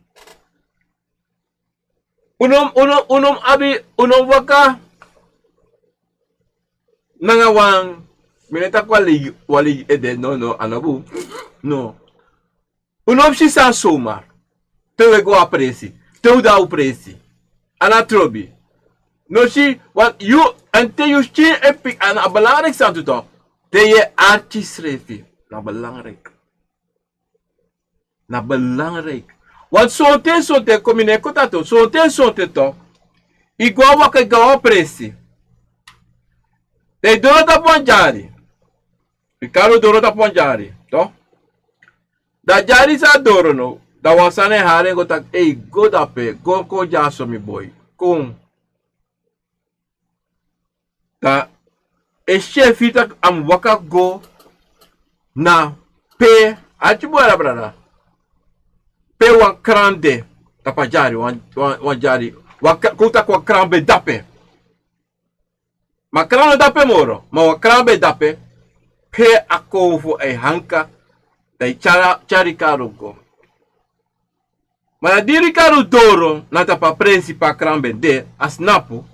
un no, un no, un no abi, un no waka nanga wan, mi no e taki wan lei, wan lei ede, no, no, a no bun. No. Un no mus si sani somar. Te un e go a presi, te un de a un presi, a no trobi. No si, want yu, en te yu skin e piki, a na belangrijk sani tu, to. Te yu e arki srefi, na belangrijk. Na belangrijk. Want sonten, sonten, kon mi no e koti a, to, sonten, sonten, to, yu go a waka, yu go a wan presi. Dan yu doro tapu wan dyari. Ricardo doro tapu wan dyari, to. Dan a dyari san a doro now, dan wan sani e hari en go taki: "Ei, go dape, go, kon dyaso, mi boi. Kon." Dan a e si en firi taki a mus waka go na pe, arki bun, brada, pe wan kran de tapu a dyari, wan, wan, wan dyari, wan kra-, kon taki wan kran ben de dape. Ma kran no de dape moro, ma wan kran ben de dape, pe a konfo e hanka, dan yu tyari, tyari Ricardo go. Ma dan di Ricardo doro na tapu a presi pe a kran ben de, a snapu.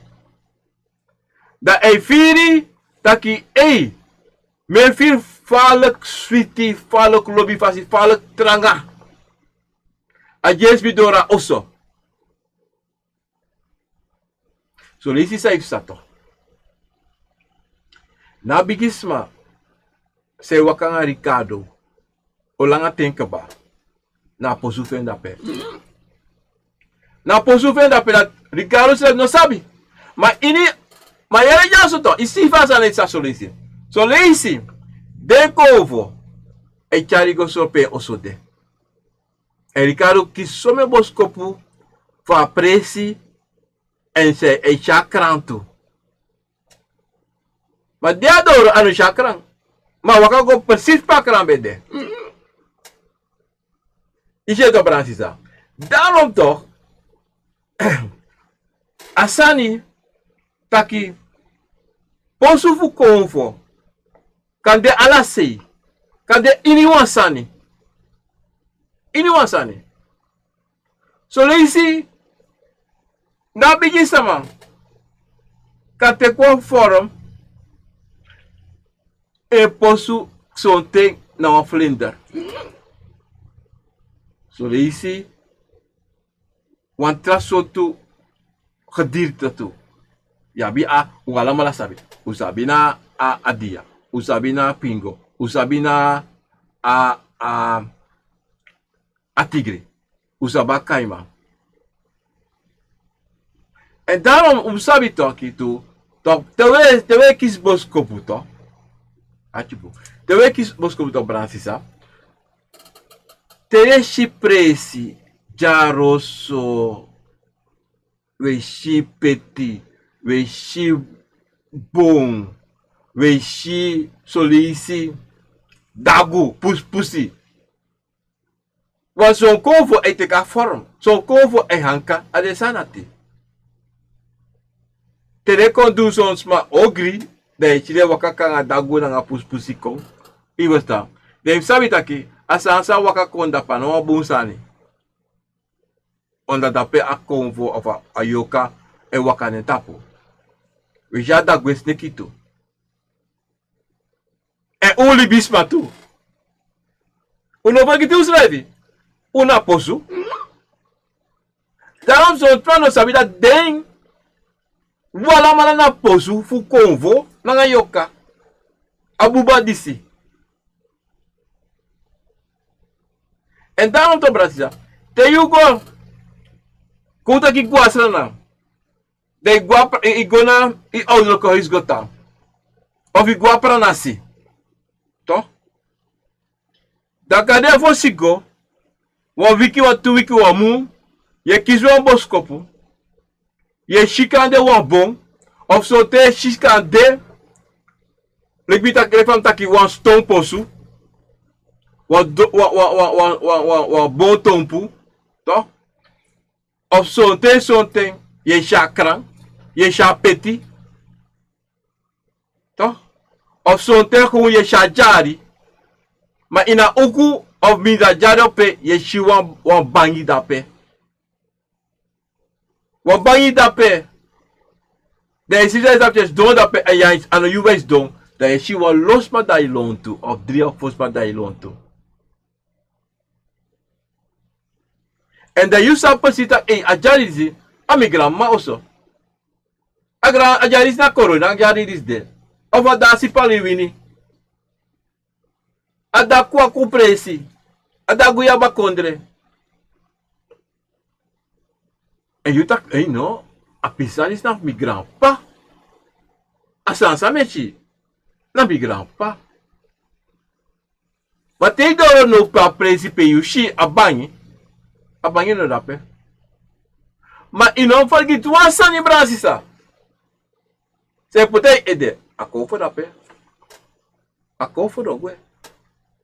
Dan a e firi taki: "Ei, mi e firi falek switi, falek lobi fasi, falek tranga." A dyesi mi doro a oso. Son leisi san yu e psa, to. Na a bigisma san e waka nanga Ricardo o langa ten kaba, na a posu fu en dape. Na a posu fu en dape, dati Ricardo srefi no sabi. Ma ini, ma yere dyaso, to, yu si fa a sani e psa son leisi. Son leisi den konfo e tyari go so pe en oso de. En Ricardo kisi somen boskopu fu a presi, en san e tyari kran tu. Ma di a doro, a no si a kran. Ma a waka go precies pe a kran ben de. Yu si en, to, brada sisa. Daarom toch, a sani taki posu fu konfo kan de ala sei, kan de ini wan sani. Ini wan sani. Son leisi na a bigisma kan teki wan forom, en posu sonten na wan vlinder. Son leisi wan tra sortu gedierte tu. Yu abi a, un alamala sabi. Un sabi na a, a dia. Un sabi na a pingo. Un sabi na a, a, a tigri. Un sabi a kaiman. En daarom un mus sabi taki tu, toch, te wi e, te wi e kisi boskopu, toch. Atyibu. Te wi e kisi boskopu, toch, brada sisa. Te wi e si presi, dyaroso, wi e si peti, wi e si bon, wi e si son leisi dagu, puspusi. Wan son konfo e teki a form, son konfo e hanka a den sani dati. Te den kon du son sma ogri, dan yu e si den waka kon nanga dagu nanga pusipusi kon. Yu e ferstan? Dan yu mus sabi taki a sani san waka kon dape a no wan bun sani. Omdat dape a konfo of a, a yoka e waka na en tapu. Wi si a dagu e sneki tu. Èn un libisma tu. Un no fergiti unsrefi. Un na posu. Daarom son tra no sabi dati den un alamala na posu fu konfo nanga yoka. A buba disi. Èn daarom tu, brada sisa, te yu go, kon un taki go a Sranan, dan yu go a Pra-, yu, yu go na yu ouderlijke huis go tan. Of yu go a Pranasi. Toch? Dan kan de fosi go, wan wiki, wan tu wiki, wan mun, yu e kisi wan boskopu, yu e si kande wan bon, of sonten yu e si kande, leki mi taki, leki fa mi taki, wan ston posu, wan do-, wan, wan, wan bon tonpu, toch? Of sonten, sonten, yu e si a kran, yu e si a peti, toch? Of sonten gewoon yu e si a dyari. Ma ini a uku of mindri a dyari ope, yu e si wan, wan bangi dape. Wan bangi dape. Dan yu e si san yu sabi, yu e sidon dape, èn yu a no yu ben sidon. Dan yu e si wan lo sma dan yu lontu, of dri of fo sma dan yu lontu. Èn dan yu sabi precies taki, ei, a dyari disi, a mi granmama oso. A gran-, a dyari disi na Corona dyari disi de. Of a de a Sipaliwini. A de a Kwaku presi. A de a Guyaba kondre. Èn yu taki, ei no, a pisi disi na fu mi granpapa. A sani san mi e si, na mi granpapa. Ma te yu doro now pe a presi pe yu si a bangi, a bangi no dape. Ma yu no fergiti wan sani, brada sisa. San yu poti na yu ede, a konfo dape. A konfo no gwe.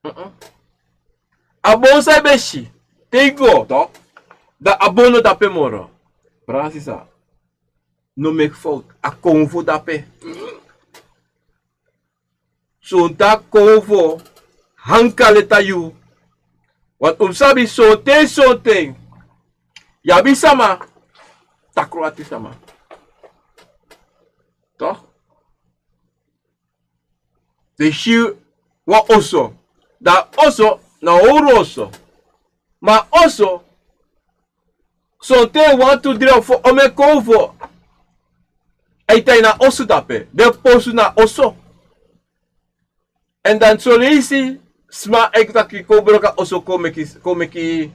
Mm-mm. A bon san yu ben si, te yu go, toch, dan a bon no dape moro. Brada sisa, no meki fowtu, a konfo dape. Sonten a konfo hanka leti na yu. Want un mus sabi sonten, sonten yu abi sama takru ati sama. Toch? Den si wan oso. Dan a oso na wan owru oso. Ma a oso, sonten wan, tu, dri of fo, omeni konfo e tan ini a oso dape. Den posu na oso. Èn dan son leisi sma e taki kon broko a oso kon meki, kon meki,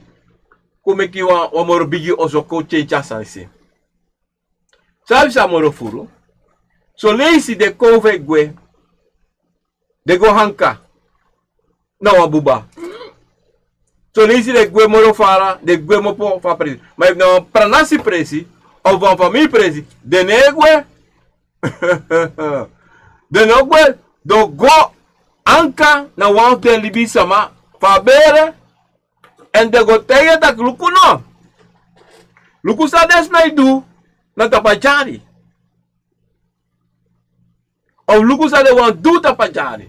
kon meki wan, wan moro bigi oso kon tyentya sani si. San abi san moro furu. Son leisi den konfo e gwe. Den go hanka na wan buba. Son leisi den gwe moro fara, den gwe mopo fu a presi. Ma efu na wan pranasi presi, of wan famiri presi, den no e gwe. Den no gwe, den o go hanka na wan fu den libisama fu a bere. Èn den go taigi en taki luku no. Luku san den sma e du na tapu a dyari. Of luku san den wani du tapu a dyari.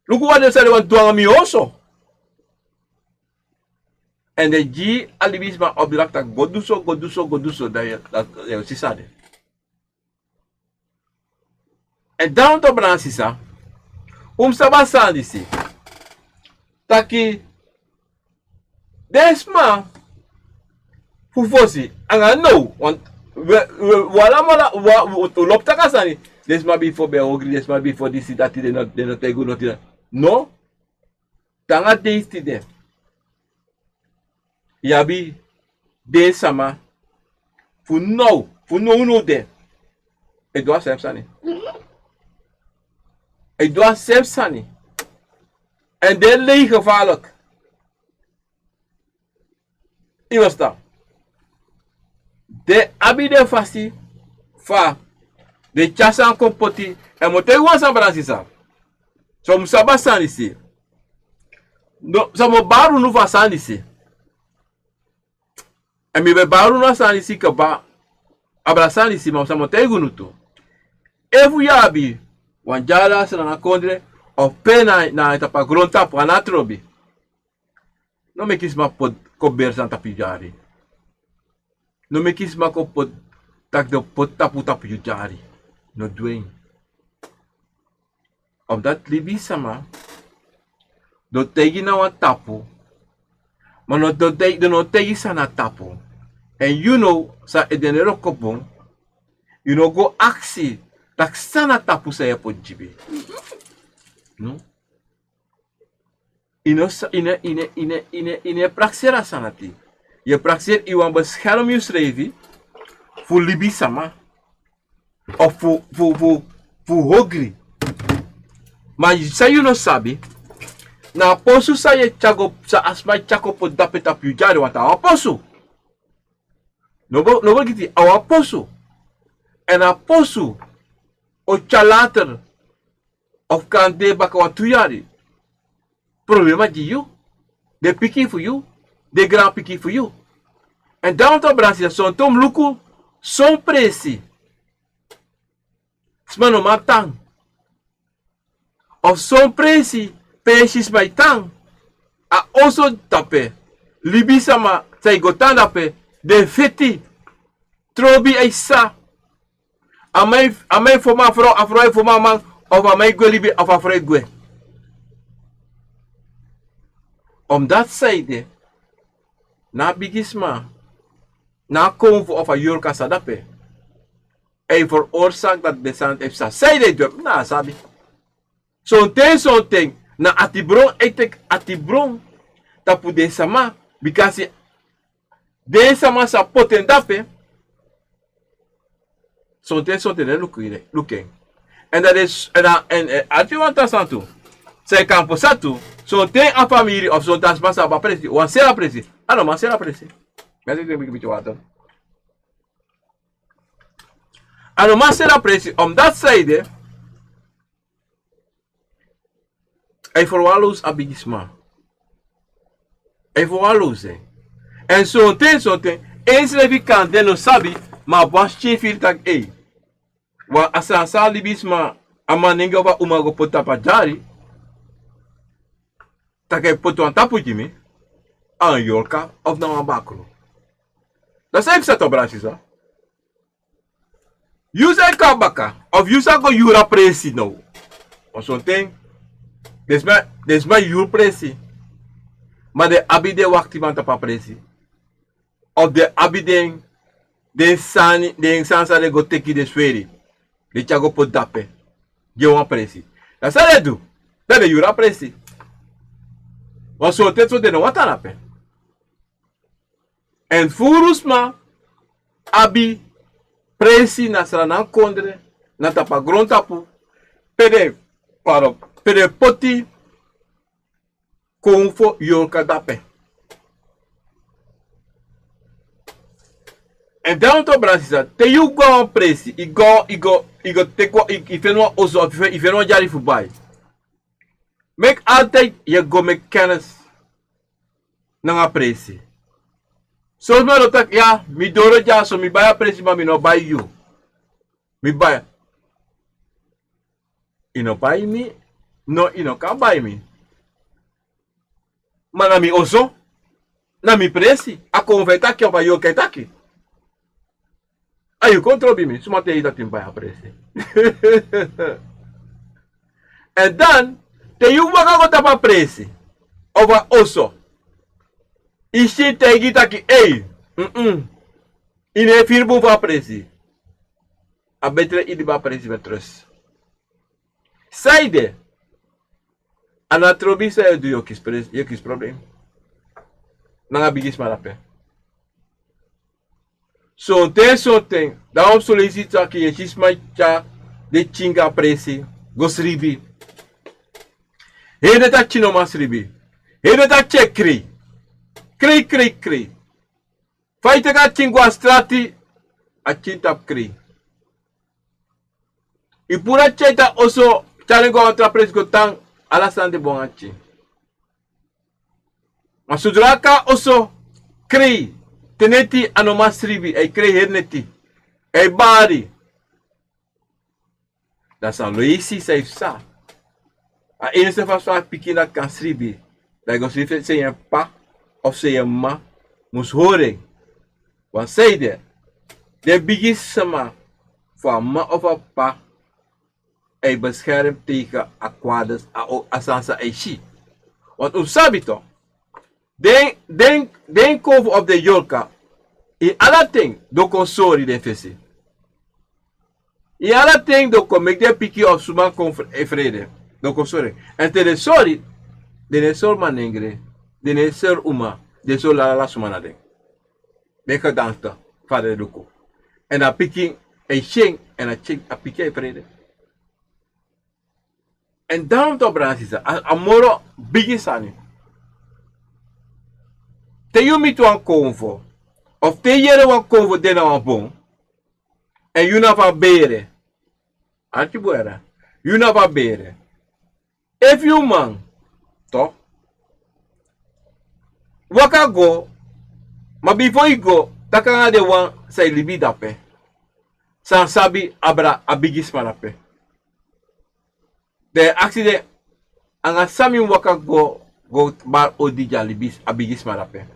Luku san den wani du nanga mi oso. Èn den gi a libisma opdracht taki go du so, go du so, go du so, dan yu, dan yu o si san de. Èn dan tu, brada sisa, un mus sabi a sani disi. Taki den sma fu fosi anga now, want wi, wi, wi alamala, wi, wi, un lobi taki a sani. Den sma bifo ben ogri, den sma bifo disi, dati, den no, den no taigi un noti. No. Te nanga dei tide, yu abi den sama fu now, fu nownow de, e du a srefi sani. E du a srefi sani. Èn den e lei gevaarlijk. Yu e ferstan? Den abi den fasi fa den tyari sani kon poti. Èn mi o taigi wan sani, brada sisa. So un mus sabi a sani disi. No, san mi o bari unu fu a sani disi. Èn mi ben bari unu a sani disi kaba, abra sani disi, ma mi sa mu taigi unu tu. Efu yu abi wan dyari na Sranan kondre, of pe na, na tapu a grontapu, a no trobi. No meki sma poti kon beri sani tapu yu dyari. No meki sma kon poti, taki den o poti tapu, tapu yu dyari. No du en. Omdati libisma, den o taigi na wan tapu, ma no, den o taigi, den no o taigi san na tapu. Èn yu now, san ede no e wroko bun, yu no go aksi taki san na tapu san yu e poti gi mi. No. Yu no sa, yu no, yu no, yu no, yu no, yu no e prakseri a sani dati. Yu e prakseri, yu wani beskermi yusrefi fu libisma. Of fu, fu, fu, fu ogri. Ma san yu no sabi, na a posu san yu e tyari go, san a sma e tyari go poti dape tapu yu dyari, wan taa wan posu. No bo, no bo giti, a wan posu. Èn a posu o tyari later, of kande baka wan tu yari, problema gi yu, den pikin fu yu, den granpikin fu yu. Èn dan wan tu, brada, sonten un mu luku son presi sma no man tan. Of son presi, presi sma e tan. A oso dape, libisma san e go tan dape, den feti, trobi e psa. A man e, a man e frow a frow, a frow e frow a man, of a man e gwe libi, of a frow e gwe. Omdati san ede, na a bigisma, na a konfo of a yorka san dape, e veroorzaak dati den sani e psa. San ede e du en, mi no sabi. Sonten, sonten, na atibron e teki atibron tapu den sama, bikasi den sama sa poti en dape, sonten, sonten den luku en, luku en. Èn dan den s-, èn dan, èn, èn, a de wan tra sani tu. San e kan pasa tu, sonten a famiri of sonten a sma sa abi a presi, wan seri a presi. A no man seri a presi. Mi e drink bigi biti water. A no man seri a presi, omdati san ede, a e verwaarloos a bigisma. A e verwaarloos en. Èn sonten, sonten, ensrefi kande no sabi, ma a abi wan pikin firi taki, ei, wan a sani san a libisma, a manengre of a uma go poti tapu a dyari, taki a e poti wan tapu gi mi, a wan yorka of na wan bakru. Dan san e psa tu, brada, sisa? Yu san e kon na baka, of yu san go yuru a presi now. Wan sonten, den sma, den sma e yuru presi. Ma den abi den waktiman tapu a presi. Of den abi den, den sani, den sani san den go teki, den sweri, den tyari go poti dape, gi en wan presi. Dan san den du? Dan den yuru a presi. Wan sonten, sonten den no wani tan dape. Èn furu sma abi presi na Sranan kondre, na tapu a grontapu, pe den, pardon, pe den poti konfo yorka dape. Èn dan wan tu, brada, sisa, te yu go na wan presi, yu go, yu go, yu go teki wan, yu, yu feni wan oso, of yu feni, yu feni wan dyari fu bai. Meki altijd yu e go meki kennis nanga presi. Son sma o taki, ya, mi doro dyaso, mi bai a presi, ma mi no bai yu. Mi bai. Yu no bai mi, no, yu no kan bai mi. Ma na mi oso, na mi presi, a konfo e taki, of a yorka e taki. A yu kon trobi mi, suma taigi yu taki mi bai a presi? Èn dan, te yu waka go tapu a presi, of a oso, yu si yu taigi yu taki, ei, mm, yu no e firi bun fu a presi. A betre yu libi a presi met rust. San ede, a no trobi san yu e du, yu o kisi pres-, yu o kisi problem nanga bigisma dape. Sonten, sonten, dan wan solusi taki yu e si sma e tyari den pikin go na presi go sribi. Heri den taki pikin no man sribi. Heri den taki pikin e krei. Krei, krei, krei. Fa yu teki a pikin go na strati, a pikin tapu krei. Yu puru a pikin na oso, tyari en go na wan tra presi go tan, ala sani de bun nanga a pikin. Ma sodra a kon na oso, krei, Te neti a no man sribi, a e krei heri neti, a e bari. Dan san leisi san yu psa? A enigste fasi fa a pikin dati kan sribi, dan a e go sribi san yu p'pa of san yu m'ma mus hori en. Wan san ede, den bigi sma fu a m'ma of a p'pa, a e beskerm tegen a kwades, a sani san a e si. Want un sabi to, den den den konfo of den yorka, ini ala ten den o kon sori den fesi. Ini ala ten den o kon meki den pikin of suma kon frede, den o kon sori. Èn te den sori, den no e sori manengre, den no e sori uma, den e sori lalala suma na den. Den gedanste fa den e luku. Èn a pikin e si en, èn a pikin e frede. Èn dan wan tu a brada sisa, a moro bigi sani. Te yu miti wan konfo, of te yu yere wan konfo de na wan bon, èn yu na fu a bere. Arki bun yere, yu na fu a bere. Efu yu man to waka go, ma bifo yu go, taki nanga den wan san e libi dape, san sabi abra a bigi sma dape. Dan yu e aksi den, anga san mi mus waka go go bari odi gi a bigi sma dape?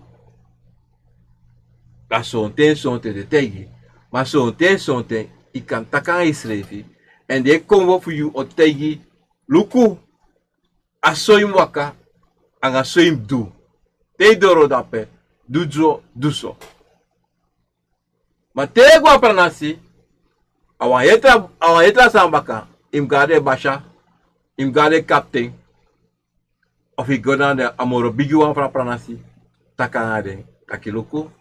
Dan sonten sonten den taigi. Ma sonten sonten yu kan taki nanga yusrefi, èn den e konfo fu yu o taigi: Luku, a so yu mus waka, anga so yu mus du. Te yu doro dape, du so, du so. Ma te yu e go a pranasi, a wan heri tra, a wan heri tra sani baka, yu mus go na den basya, yu mus go na den kapten, of yu go na den a moro bigiwan fu a pranasi, taki nanga den taki: Luku,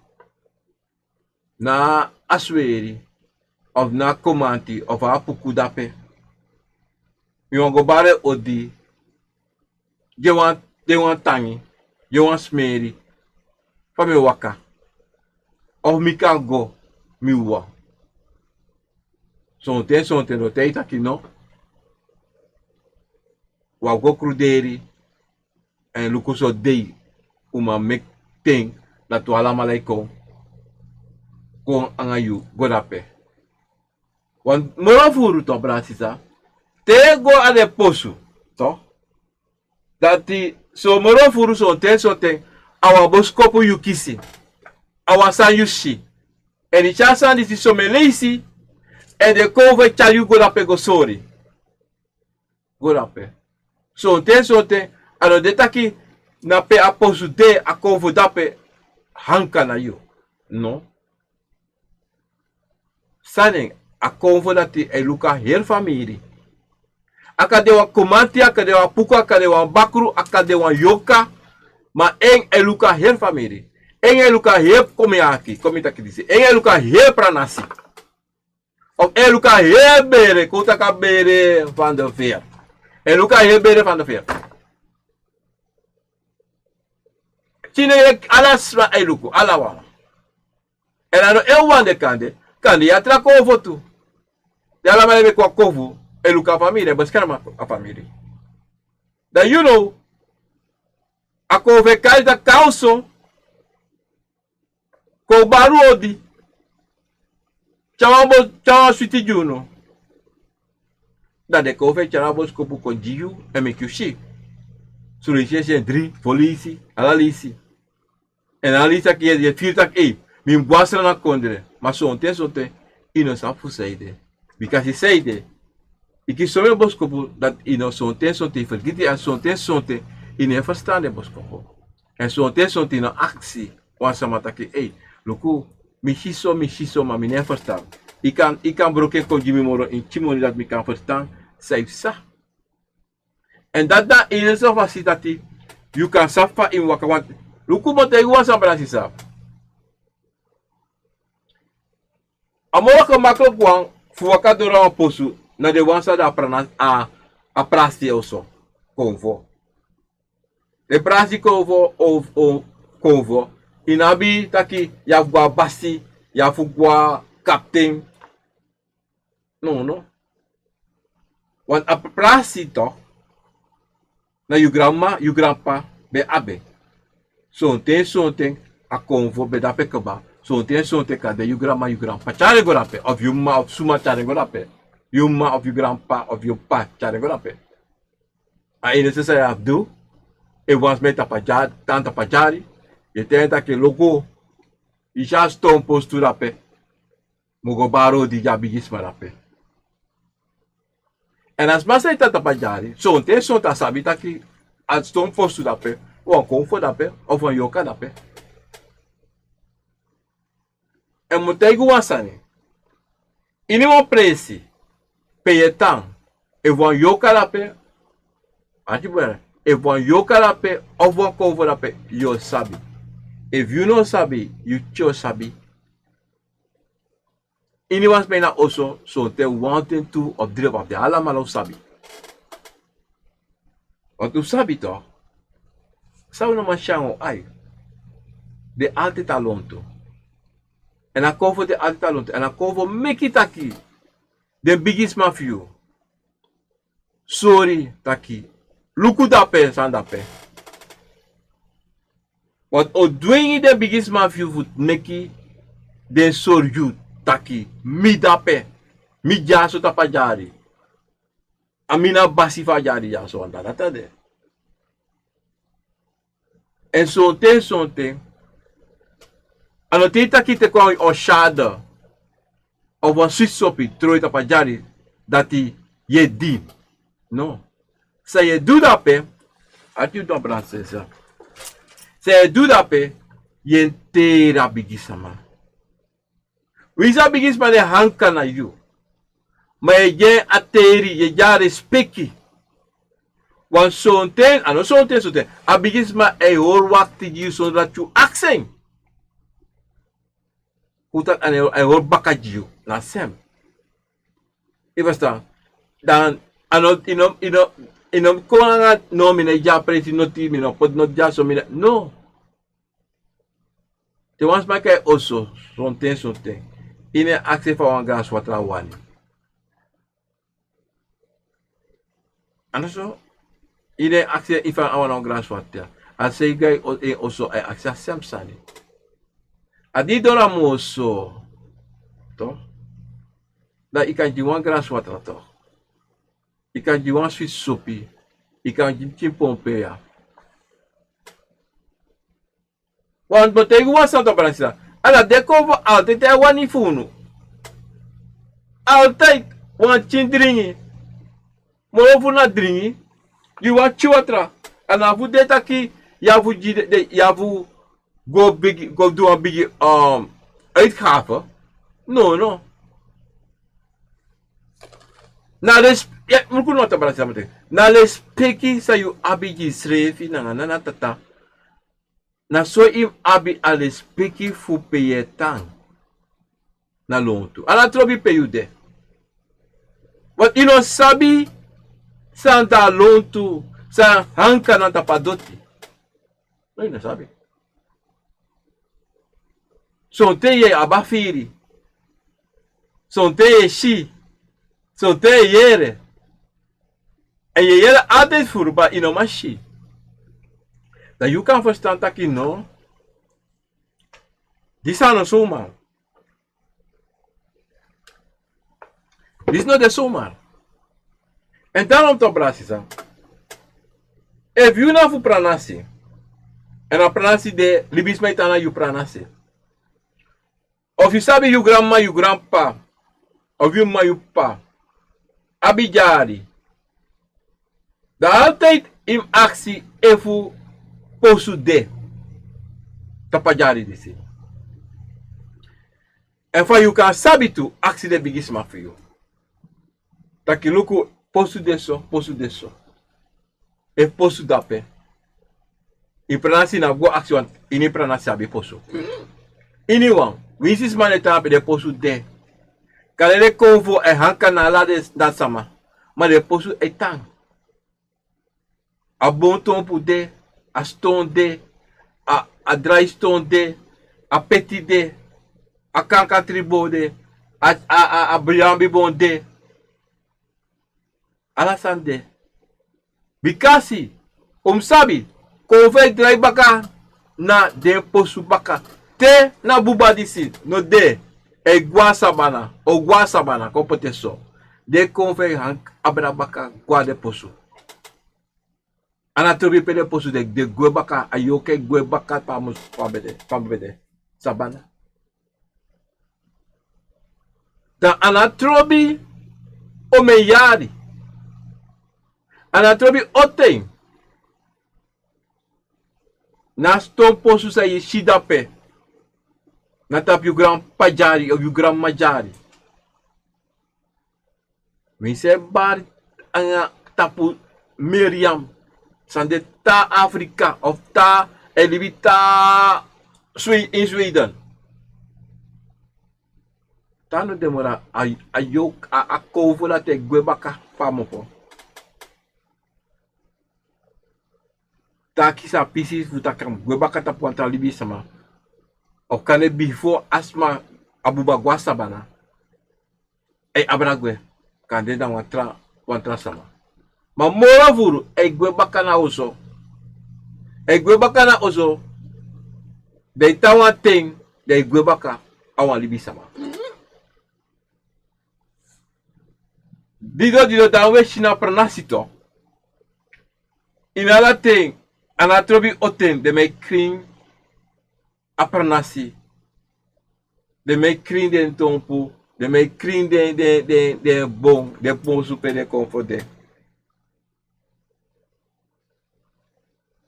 na a sweri, of na a komanti, of a puku dape. Mi wani go bari en odi, gi en wan, gi en wan tangi, gi en wan smeri, fa mi e waka, of mi kan go mi wawan. Sonten sonten den o taigi taki no, wi abi go kruderi, èn luku so dei un man meki ten dati un alamala e kon, kon anga yu go dape. Wan moro furu tu, brada sisa, te yu e go a den posu tu, dati so moro furu, sonten sonten a wan boskopu yu kisi, a wan sani yu si. Èn yu tyari sani disi somen leisi, èn den kon fu e tyari yu go dape go sori. Go dape. Sonten sonten a no de taki na pe a posu de a kon fu dape hanka na yu. No. San nen, a kon fu dati e luku a heri famiri. A kan de wan komanti, a kan de wan puku, a kan de wan bakru, a kan de wan yorka. Ma en e luku a heri famiri. En e luku a heri komi aki, komi taki disi. En e luku a heri pranasi. Of en e luku a heri bere, kon taki a bere fan de feri. En e luku a heri bere fan de feri. Tini e ala sma e luku, ala wan. Èn a no en wan de kande, kande yu a tra kon fu tu. Den alamala e meki wan kon fu e luku a famiri, e beskerm a famiri. Dan yu no, a kon fu e kari taki kon so, kon bari odi, tyari wan bo, tyari wan switi gi unu. Dan den kon fu e tyari wan boskopu kon gi yu, èn meki yu si. Son leisi yu e si en dri, fo leisi, ala leisi. Èn ala leisi taki yu e firi taki ei, mi mus go a sran na kondre. Ma sonten sonten yu no sabi fu san ede. Bika san ede, yu kisi somen boskopu dati yu no, sonten sonten yu fergiti, èn sonten sonten yu no e ferstan den boskopu. Èn sonten sonten yu no aksi wan sama taki ei, luku, mi si so, mi si so, ma mi no e ferstan. Yu kan, yu kan broko en kon gi mi moro ini tyi moni dati mi kan ferstan san yu psa. Èn dati na ini so fasi dati yu kan sabi fa yu mus waka. Want luku, mi o taigi wan sani, brada sisa. A moro gemakliki wan fu waka doro a wan posu na den wan san de a prana, a, a prasi oso. Konfo. Den prasi konfo, o, o, konfo. Yu no abi taki yu abi fu go na basi, yu abi fu go na kapten. No, no. Want a prasi tu, na yu granmama, yu granpapa ben abi en. Sonten sonten a konfo ben de ape kaba. Sonten, sonten kan de yu granma, yu granpa tyari en go dape. Of yu m'ma of suma tyari en go dape. Yu m'ma of yu granpa of yu p'pa tyari en go dape. A enigste san yu abi du, efu wan sma e tan tapu a dyari, yu e taigi en taki luku, yu si a ston postu dape. Mi o go bari odi gi a bigisma dape. Èn a sma san e tan tapu a dyari, sonten, sonten a sabi taki a ston postu dape, wan konfo dape, of wan yoka dape. Èn mi o taigi wan sani. Ini wan presi pe yu e tan, efu wan yoka dape, ati bun, efu wan yoka dape, of wan konfo dape, yu o sabi. Efu yu no sabi, yu tyo sabi. Ini wan sma ini a oso, sonten wan ten tu of dri of den alamala o sabi. Want un sabi toch, san un no man si nanga un ai, den altijd a lontu. Èn a konfo den altijd a lontu. Èn a konfo meki taki den bigisma fu yu sori taki luku dape, san dape. Want o dwingi den bigisma fu yu fu meki den sori yu taki mi dape, mi dyaso tapu a dyari. A mi na basi fu a dyari dyaso, want dati a de. Èn sonten, sonten a no teki taki teki wan oshada of wan switi sopi tron tapu a dyari, dati yu e di. No. San yu e du dape, ati yu don brasesa. San yu e du dape, yu e teri a bigisma. Winsi a bigisma de hanka na yu, ma yu e gi en a teri, yu e gi en a respeki. Wan sonten, a no sonten, sonten a bigisma e hori wakti gi yu sondro dati yu aksi en. Fu taki a no e hori baka gi yu, na sem. Yu ferstan? Dan a no, yu no, yu no, yu no kon nanga no, mi no e gi a presi noti, mi no poti noti dyaso, mi no, no. Te wan sma kon a yu oso sonten, sonten, yu no e aksi en fa wan graswatra wani. A no so, yu no e aksi en fa a wani wan graswatra. A san yu go a yu oso, a e aksi a sem sani. A di yu doro a mi oso, toch, dan yu kan gi mi wan graswatra, toch. Yu kan gi mi wan switi sopi. Yu kan gi mi pikin pompe ya. Want mi o taigi wan sani, toch, brada, sisa. A dati de kon fu altijd a e wani fu unu. Altijd wan pikin dringi. Moro fu na dringi, gi wan pikin watra. A no fu de taki yu abi fu gi den, yu abi fu go bigi, go du wan bigi, um, uitgave. No, no. Na res-, ya, mi luku no, toch, brada, sisa, mi taki. Na respeki san yu abi gi yusrefi nanga nana, tata. Na so yu mus abi a respeki fu pe yu e tan. Na lontu. A no trobi pe yu de. Want yu no sabi san de a lontu, san hanka na tapu a doti. No, yu no sabi. Sonten yu e abi a firi. Sonten yu e si. Sonten yu e yere. Èn yu e yere altijd furu, ma yu no man si. Dan yu kan ferstan taki no, disi a no suma. Disi no de suma. Èn daarom, toch, brada, sisa, efu yu na fu pranasi, èn a pranasi de, libisma e tan na yu pranasi. Of yu sabi yu granma, yu granpa, of yu m'ma, yu p'pa abi dyari, dan altijd yu mus aksi efu posu de tapu a dyari disi. Èn fa yu kan sabi tu, aksi den bigisma fu yu. Taki luku, posu de so, posu de so. Efu posu dape. Yu pranasi na go aksi wan, ini pranasi abi posu. Iniwan, winsi sma no e tan ape, den posu de. Kande den konfo e hanka na ala den dati sama, ma den posu e tan. A bontonpu de, a ston de, a, a drai ston de, a peti de, a kankatribon de, a, a, a, a briambi bon de. Ala sani de. Bikasi un mus sabi, konfo e drai baka na den posu baka. Te na buba disi no de, e gwe na sabana, o gwe na sabana kon poti en so. Den kon fu en hang abra baka gwe na den posu. A no trobi pe den posu de, den gwe baka, a yorka e gwe baka pe a mus, pe a ben de, pe a ben de. Sabana. Dan a no trobi omen yari. A no trobi o ten. Na ston posu san yu si dape. Na tapu yu granpa dyari of yu granmama dyari. Winsi a e bari anga tapu Miriam, san de te na Afrika of te na, e libi te na Swe-, in Sweden. Te a no de moro, a, a yorka, a, a kon fu dati e gwe baka pe a mofo. Taki san pisi fu taki a mus gwe baka tapu wan tra libisama. Of kande bifo a sma, a buba gwe na sabana, a e abra gwe, kande na wan tra, wan tra sama. Ma moro furu, a e gwe baka na oso. A e gwe baka na oso. Dan a e tan wan ten, dan a e gwe baka a wan libisama. Dido, dido, dan we si na pranasi tu. Ini ala ten, a no trobi o ten, den man e krin a pranasi. Den man e krin den tonpu, den man e krin den, den, den, den bon, den posu pe den kon fu de.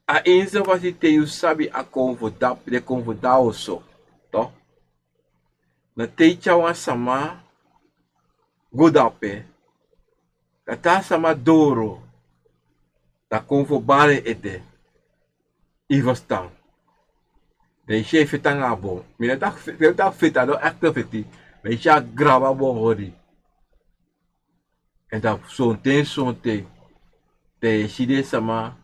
A ini so fasi te yu sabi a kon fu da, den kon fu da oso, to. Na te yu tyari wan sama go dape, dan te a sama doro, dan kon fu bari en ete. Yu ferstan. Dan yu si a e feti anga a bon. Mi no taki fe-, mi no taki feti, a no ekte feti. Ma yu si a grabu a bon hori. Èn dan sonten, sonten, dan yu e si den sama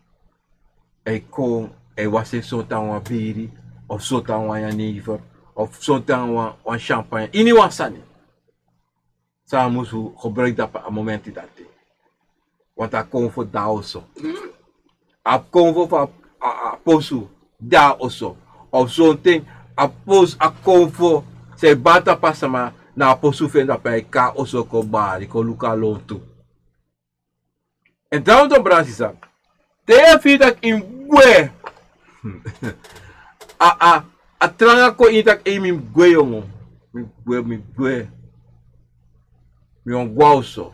e kon, e wasi en sonten a wan biri, of sonten a wan jenever, of sonten a wan, wan champagne, ini wan sani. San a musu gebruik dape a momenti dati. Want a kon fu de na oso. A kon fu, fu a, a, a posu de na oso. Of sonten a posu, a kon fu san e bari tapu a sama, na a posu fu en dape a e kon na oso kon bari, kon luku a lontu. Èn dan un don brada sisa. Te yu e firi taki yu mus gwe. A, a, a tranga kon ini taki ei mi mus gwe yongo. Mi mus gwe, mi mus gwe. Mi wani gwe na oso.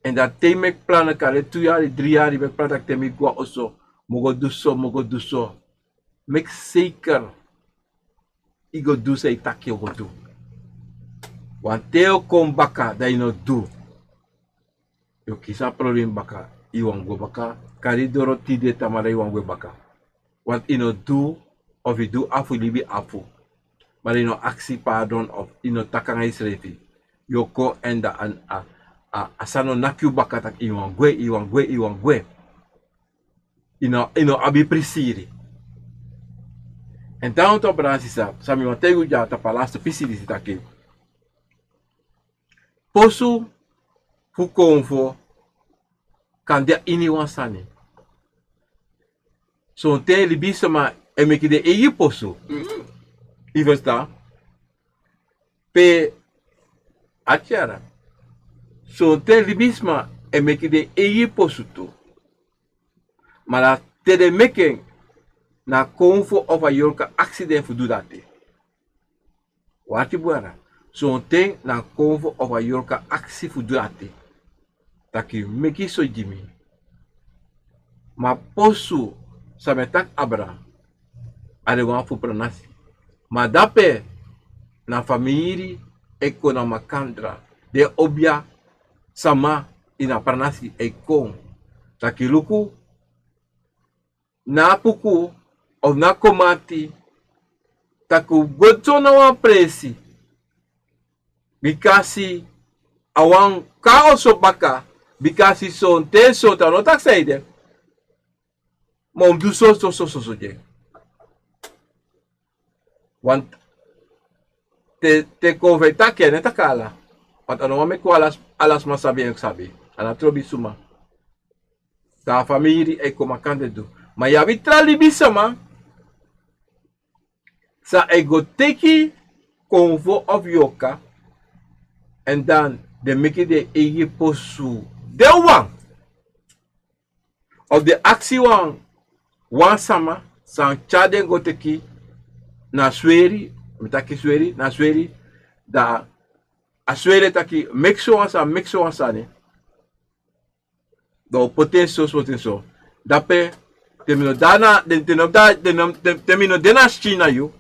Èn dan te yu meki plan, kande tu yari, dri yari, meki plan taki te mi gwe na oso, mi o go du so, mi o go du so. Meki seker yu go du san yu taki yu o go du. Want te yu o kon baka dan yu no du, yu o kisi a problem baka. Yu wani gwe baka, kari doro tide, tamara yu wani gwe baka. Want yu no du, of yu du afu, yu libi afu. Ma yu no aksi pardon of yu no taki anga yusrefi. Yu o kon èn dan a, a, a, a sani o naki yu baka taki yu wani gwe, yu wani gwe, yu wani gwe. Yu no, yu no abi prisiri. Èn dan un tu, brada sisa, san mi wani taigi un dya tapu a laste pisi disi taki. Posu fu konfo kan de a ini wan sani. Sonten libisma e meki den eigi posu. Yu ferstan? Pe a tyari. Sonten libisma e meki den eigi posu tu. Ma na te den meki en, na konfo of a yorka aksi den fu du dati. Wati bun, sonten na konfo of a yorka aksi fu du dati. Taki meki so gi mi. Ma posu san mi e taki abra, a de wan fu pranasi. Ma dape na famiri e kon na makandra. Den obia sama ini a pranasi e kon. Taki luku, na a puku of na a komati, taki un go so na wan presi. Bikasi a wani kon na oso baka, bikasi sonten sonten a no taki san ede. Ma un mus du so so so so so dye. Want te, te konfo e taki, a no e taki ala. Want a no wani meki ala, ala sma sabi en sabi. A no trobi suma. San a famiri e kon makandra du. Ma yu abi tra libisma San e go teki konfo of yoka. En dan den meki den eigi posu. Den wan of den aksi wan wan sama san tyari den go teki na sweri, mi taki sweri na sweri, dan a sweri e taki meki so wan sani, meki so wan sani. Dan o poti en so, poti en so. Dape te mi no de na, te mi no de na skin na yu,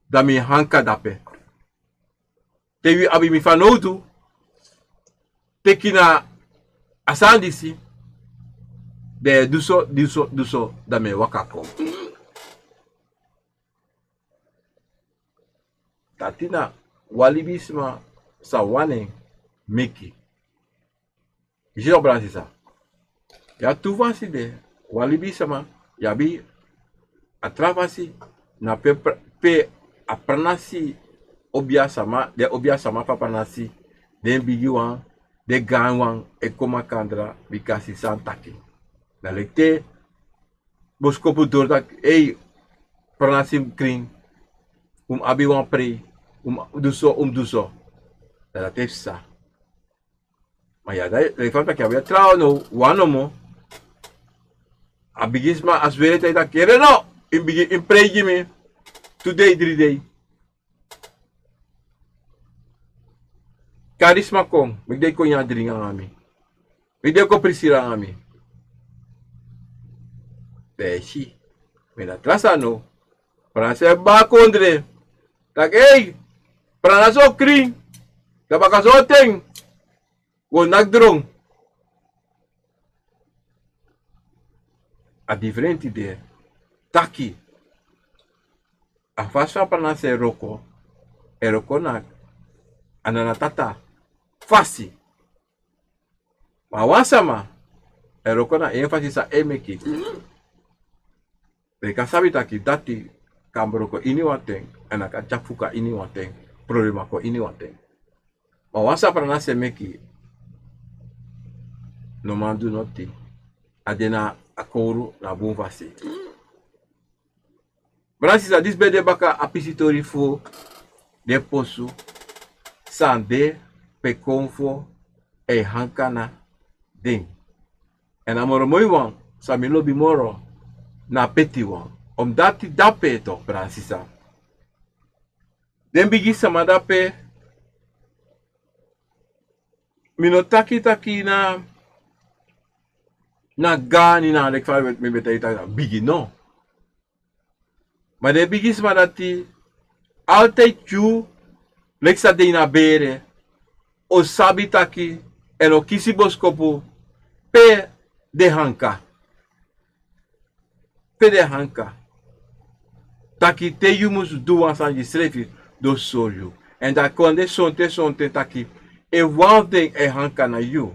dan mi hanka dape. Te yu abi mi fanowdu teki na a sani disi, dan yu e du so, du so, du so, dan mi e waka kon. Dati na wan libisma san wani en meki. Yu si, no, brada sisa. Yu abi tu fasi de, wan libisma, yu abi a tra fasi, na pe, pe a pranasi obia sama, den obia sama fu a pranasi, den bigi wan, den gaan wan e kon makandra, bika sisa taki. Na leki te boskopu doro taki, ei, pranasi mus krin, un mus abi wan prei, un mus du so, un mus du so. Dan dati e psa. Ma yu a dati, leki fa mi taki, a ben de trawan now, wan nomo. A bigisma a sweri e taki, yere no, yu mus bigin, yu mus prei gi mi tu dei, dri dei. Kari sma kon, meki den kon nyan dringi nanga mi. Meki den kon prisiri nanga mi. Dan yu e si, mi na tra sani now. Pranasi e baka kondre. Taki, ei, pranasi o krin. Dan baka sonten wi o naki dron. A diferenti de. Taki a fasi fu a pranasi e wroko, e wroko na a nanatata fasi. Ma wan sama e wroko na en fasi san en meki. Leki a sabi taki dati kan broko ini wan ten, èn a kan tyari fuka ini wan ten, problema kon ini wan ten. Ma wan san pranasi e meki, no man du noti. A de na a kowru na bun fasi. Brada sisa, disi ben de baka a pisi tori fu den posu san de pe konfo e hanka na den. Èn a moro moi wan san mi lobi moro na a peti wan. Omdati dape tu, brada sisa, den bigi sama dape, mi no taki taki na, na gaani na leki fa mi ben taki taki na bigi, no. Ma den bigisma dati, altijd yu, leki san de ini a bere, o sabi taki, èn o kisi boskopu pe den hanka. Pe den hanka. Taki te yu mus du wan sani gi srefi, den o sori yu. Èn dan kon de sonten sonten taki, efu wan fu den e hanka na yu,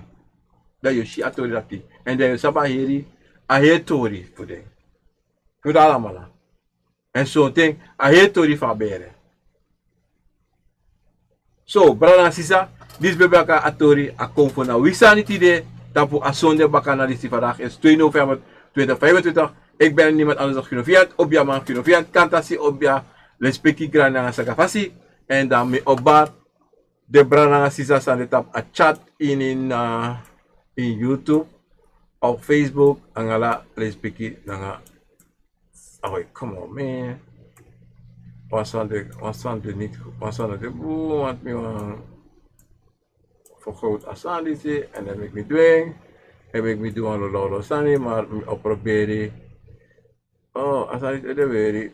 dan yu o si a tori dati. Èn dan yu o sabi a heri, a heri tori fu den. Fu den alamala. Èn sonten a heri tori fu a bere. So, brada nanga sisa, disi ben baka a tori, a konfo na wi sani tide, tapu a sonde baka na disi vandaag is twee november tweeduizend vijfentwintig. Ik ben niemand anders dan Gino Viant, Obiaman Gino Viant, Kantasi Obia, Lespeki Grani nanga Sagafasi. Èn dan mi o bari den brada nanga sisa san de tapu a chat ini, na ini YouTube, of Facebook, nanga ala lespeki nanga. Alright, come on, man. Wan sani de, wan sani de niet goed, wan sani de bun, want mi wan vergroot a sani disi, èn dan meki mi dwing, èn meki mi du wan lololo sani, maar mi o proberi. Oh, a sani disi e de weri.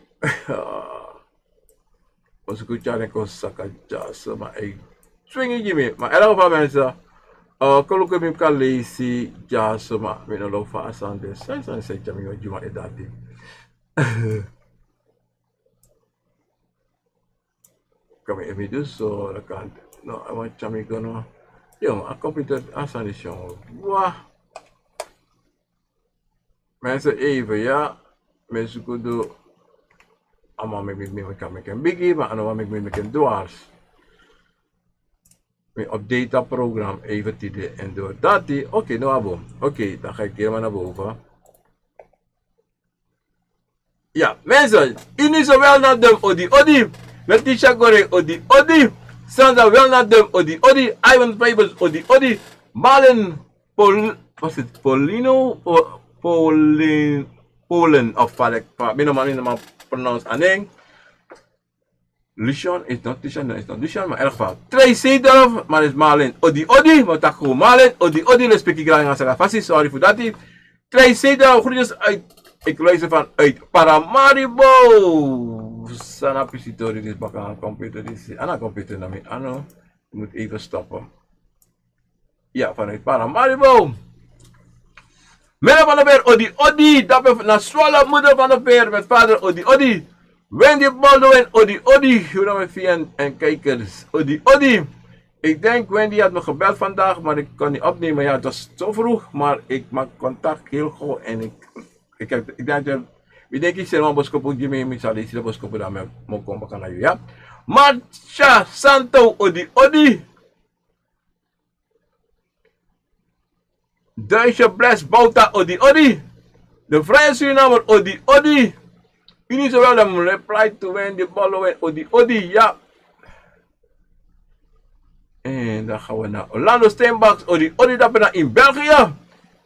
O suku tyari en kon saka dyaso, ma e swingi gi mi. Ma en elk geval mensen, eh, kon luku mi kan leisi dyaso, ma mi no lobi fa a sani de. San sani san e tyari mi go gi wan e dati. Kan mi, efu mi du so, dan kan, no, a wani tyari mi go no. Yo, a computer, a sani disi, yo. Wah. Mensen, even, ya. Mi e suku du, a man meki mi, mi kan meki en bigi, ma a no wani meki mi meki en dwars. Mi update a program even tide èn door dati. Oké, no abi. Oké, dan ga ik helemaal naar boven. Ya, mensen, Eunice Welnadem, odi odi. Letitia Gore, odi odi. Sandra Welnadem, odi odi. Ivan Fibers, odi odi. Marlin Pol, was het Polino? Po, Polin, Polen, of wat ik, maar mi no man, mi no man pronounce a name. Lucian is not Lucian, no, is not Lucian, maar in elk geval. Tracy Dorf, maar is Marlin. Odi odi, maar tak gewoon Marlin. Odi odi, respecti granga saka fasi, sorry voor dat. Tracy Dorf, groetjes uit, ik luister vanuit Paramaribo. Sana pisitori, dit baka computer, dit is aan computer na mi, ano. Ik moet even stoppen. Ya, vanuit Paramaribo. Mela van der Veer, odi odi. Dape na Swala, moeder van der Veer met vader, odi odi. Wendy Baldwin, odi odi. Goedenavond, vrienden en kijkers. Odi odi. Ik denk, Wendy had me gebeld vandaag, maar ik kon niet opnemen. Ja, het was zo vroeg, maar ik maak contact heel gauw. En ik, ik, heb, ik denk dat je, ik denk, ik zit helemaal boskopu, Jimmy, ik zal deze boskopu dan met mijn komen, kan je, ja. Marcia Santo, odi odi. Duitse Bless Bouta, odi odi. De Vrije Surinamer, odi odi. Uni zowel de reply to win de bal win, odi odi, ya. En dan gaan we naar Orlando Steenbaks, odi odi, dat ben in België.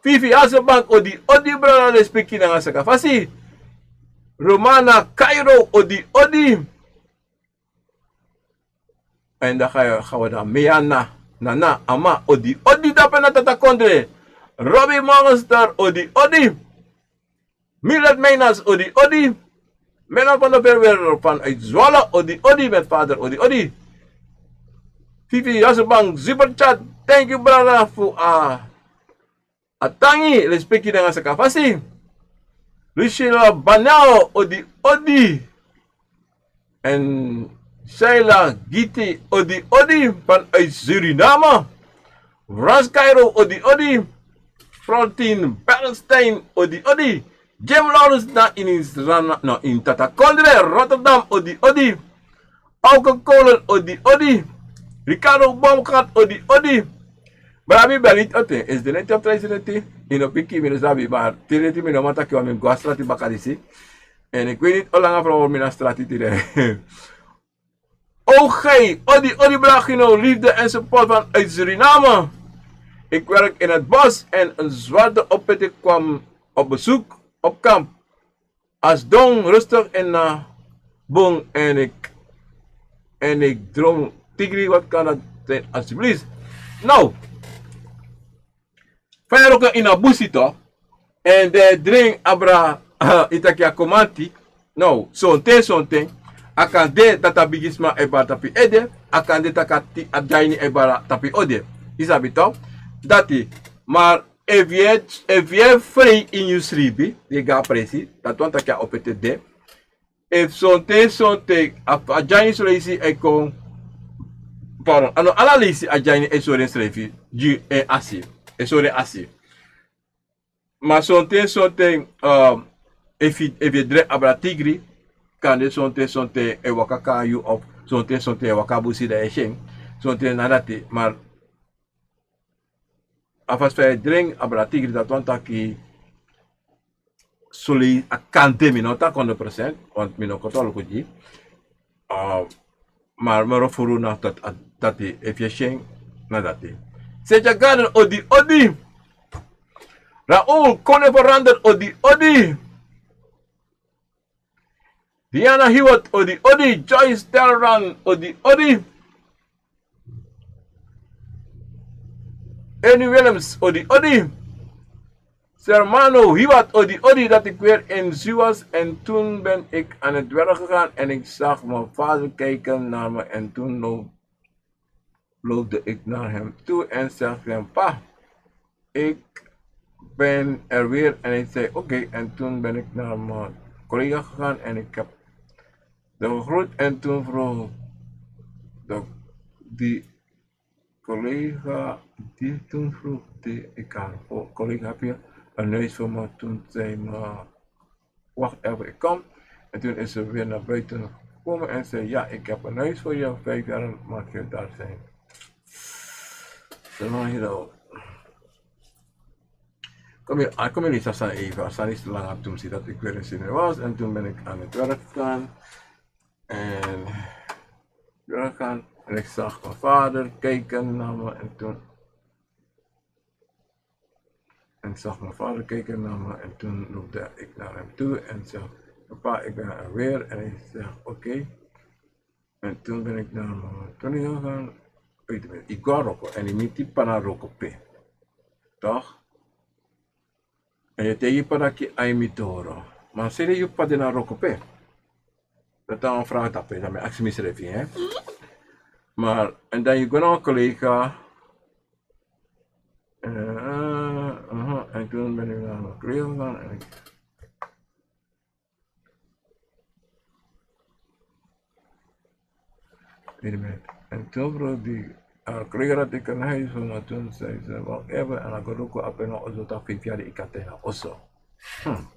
Vivi Hasselbank, odi odi, brada, de spiki na saka fasi. Romana Cairo, odi odi. En dan ga je, gaan we dan Meana, Nana, Ama, odi odi, dape na Tata Kondre. Robbie Monster, odi odi. Milet Meinas, odi odi. Mena van de Verwerder vanuit Zwolle, odi odi, met vader, odi odi. Vivi Jassenbank, super chat, thank you, brada, voor a Atangi, respecti nanga saka fasi. Lucilla Banel, odi odi. En Sheila Giti, odi odi, vanuit Suriname. Frans Cairo, odi odi. Florentine Bernstein, odi odi. Jim Lawrence na in Israël, no, in Tata Kondre, Rotterdam, odi odi. Auke Kolen, odi odi. Ricardo Baumgart, odi odi. Brada, mi beli, ote, is de neti of trijsi neti? Ino piki, mi no sabi, maar te neti mi no man taki wan, mi go a strati baka disi. En ik weet niet hoe lang a vrouw mi na strati tide. O G, odi odi, brada, gino liefde en support vanuit Suriname. Ik werk in het bos en een zwarte oppitter kwam op bezoek op kamp. A sidon rustig en na bun, en ik, en ik droom tigri, wat kan dat zijn alsjeblieft? Nou, fa yu e wroko ini a busi toch, en den e dringi abra, yu taki a komanti. Nou, sonten sonten a kan de dati a bigisma e bari tapu yu ede, a kan de taki a dyaini e bari tapu yu ede. Yu sabi toch? Dati, maar efu yu e, efu yu e frei ini yu sribi, yu e go a presi, dati wani taki a opete de. Efu sonten sonten a, a dyaini srefi e kon, pardon, a no ala leisi a dyaini e sori ensrefi gi en asi, e sori en asi. Ma sonten sonten, ehm, efu, efu yu e dringi abra tigri, kande sonten sonten e waka kon na yu, of sonten sonten e waka busi, dan yu e si en. Sonten na dati, maar a fasi fa yu e dringi abra tigri, dati wani taki soleisi a kan de, mi no taki honderd procent, want mi no kon toloku gi. Ah, maar moro furu na dati, dati efu yu e si en na dati. Seja Garden, odi odi. Raoul Kone Verander, odi odi. Diana Hiwot, odi odi. Joyce Telran, odi odi. Ernie Willems, odi odi. Sermano Hiwot, odi odi, dat ik weer in Zuwas, en toen ben ik aan het werk gegaan en ik zag mijn vader kijken naar me en toen lo-, loopde ik naar hem toe en zeg hem: "Pa, ik ben er weer." En hij zei: "Oké." En toen ben ik naar mijn collega gegaan en ik heb de gegroet. En toen vroeg de, die collega, die toen vroeg die, ik haar: "Oh, collega, heb je een huis voor me?" Toen zei me: "Wacht even, ik kom." En toen is ze weer naar buiten gekomen en zei: "Ja, ik heb een huis voor je, vijf jaar, mag je daar zijn." Zo lang je dat. Kom hier, ah, kom hier, Lisa, staan even. Staan niet te lang aan toen, zie dat ik weer in Sydney was. En toen ben ik aan het werk gegaan. En werk gegaan. En ik zag mijn vader kijken naar me. En toen, en ik zag mijn vader kijken naar me. En toen loopde ik naar hem toe en zei: "Papa, ik ben er weer." En hij zegt: "Oké." En toen ben ik naar mijn collega gaan. Wait a minute. Ik go a wroko. En yu miti p'pa na wroko pe. Toch? En yu taigi p'pa taki a e miti doro. Ma sede yu p'pa de na wroko pe. Dati na wan vraag dape, dan mi e aksi misrefi, hè? Maar, en dan yu go na wan collega. Eh, aha, en toen ben ik naar mijn collega gegaan en ik Wait a minute. En toen vroeg die, eh, collega dat ik een huis wil, maar toen zei ze: "Wacht even, en dan go luku a pe na oso taki feifi yari yu kan tan na oso." Hmm.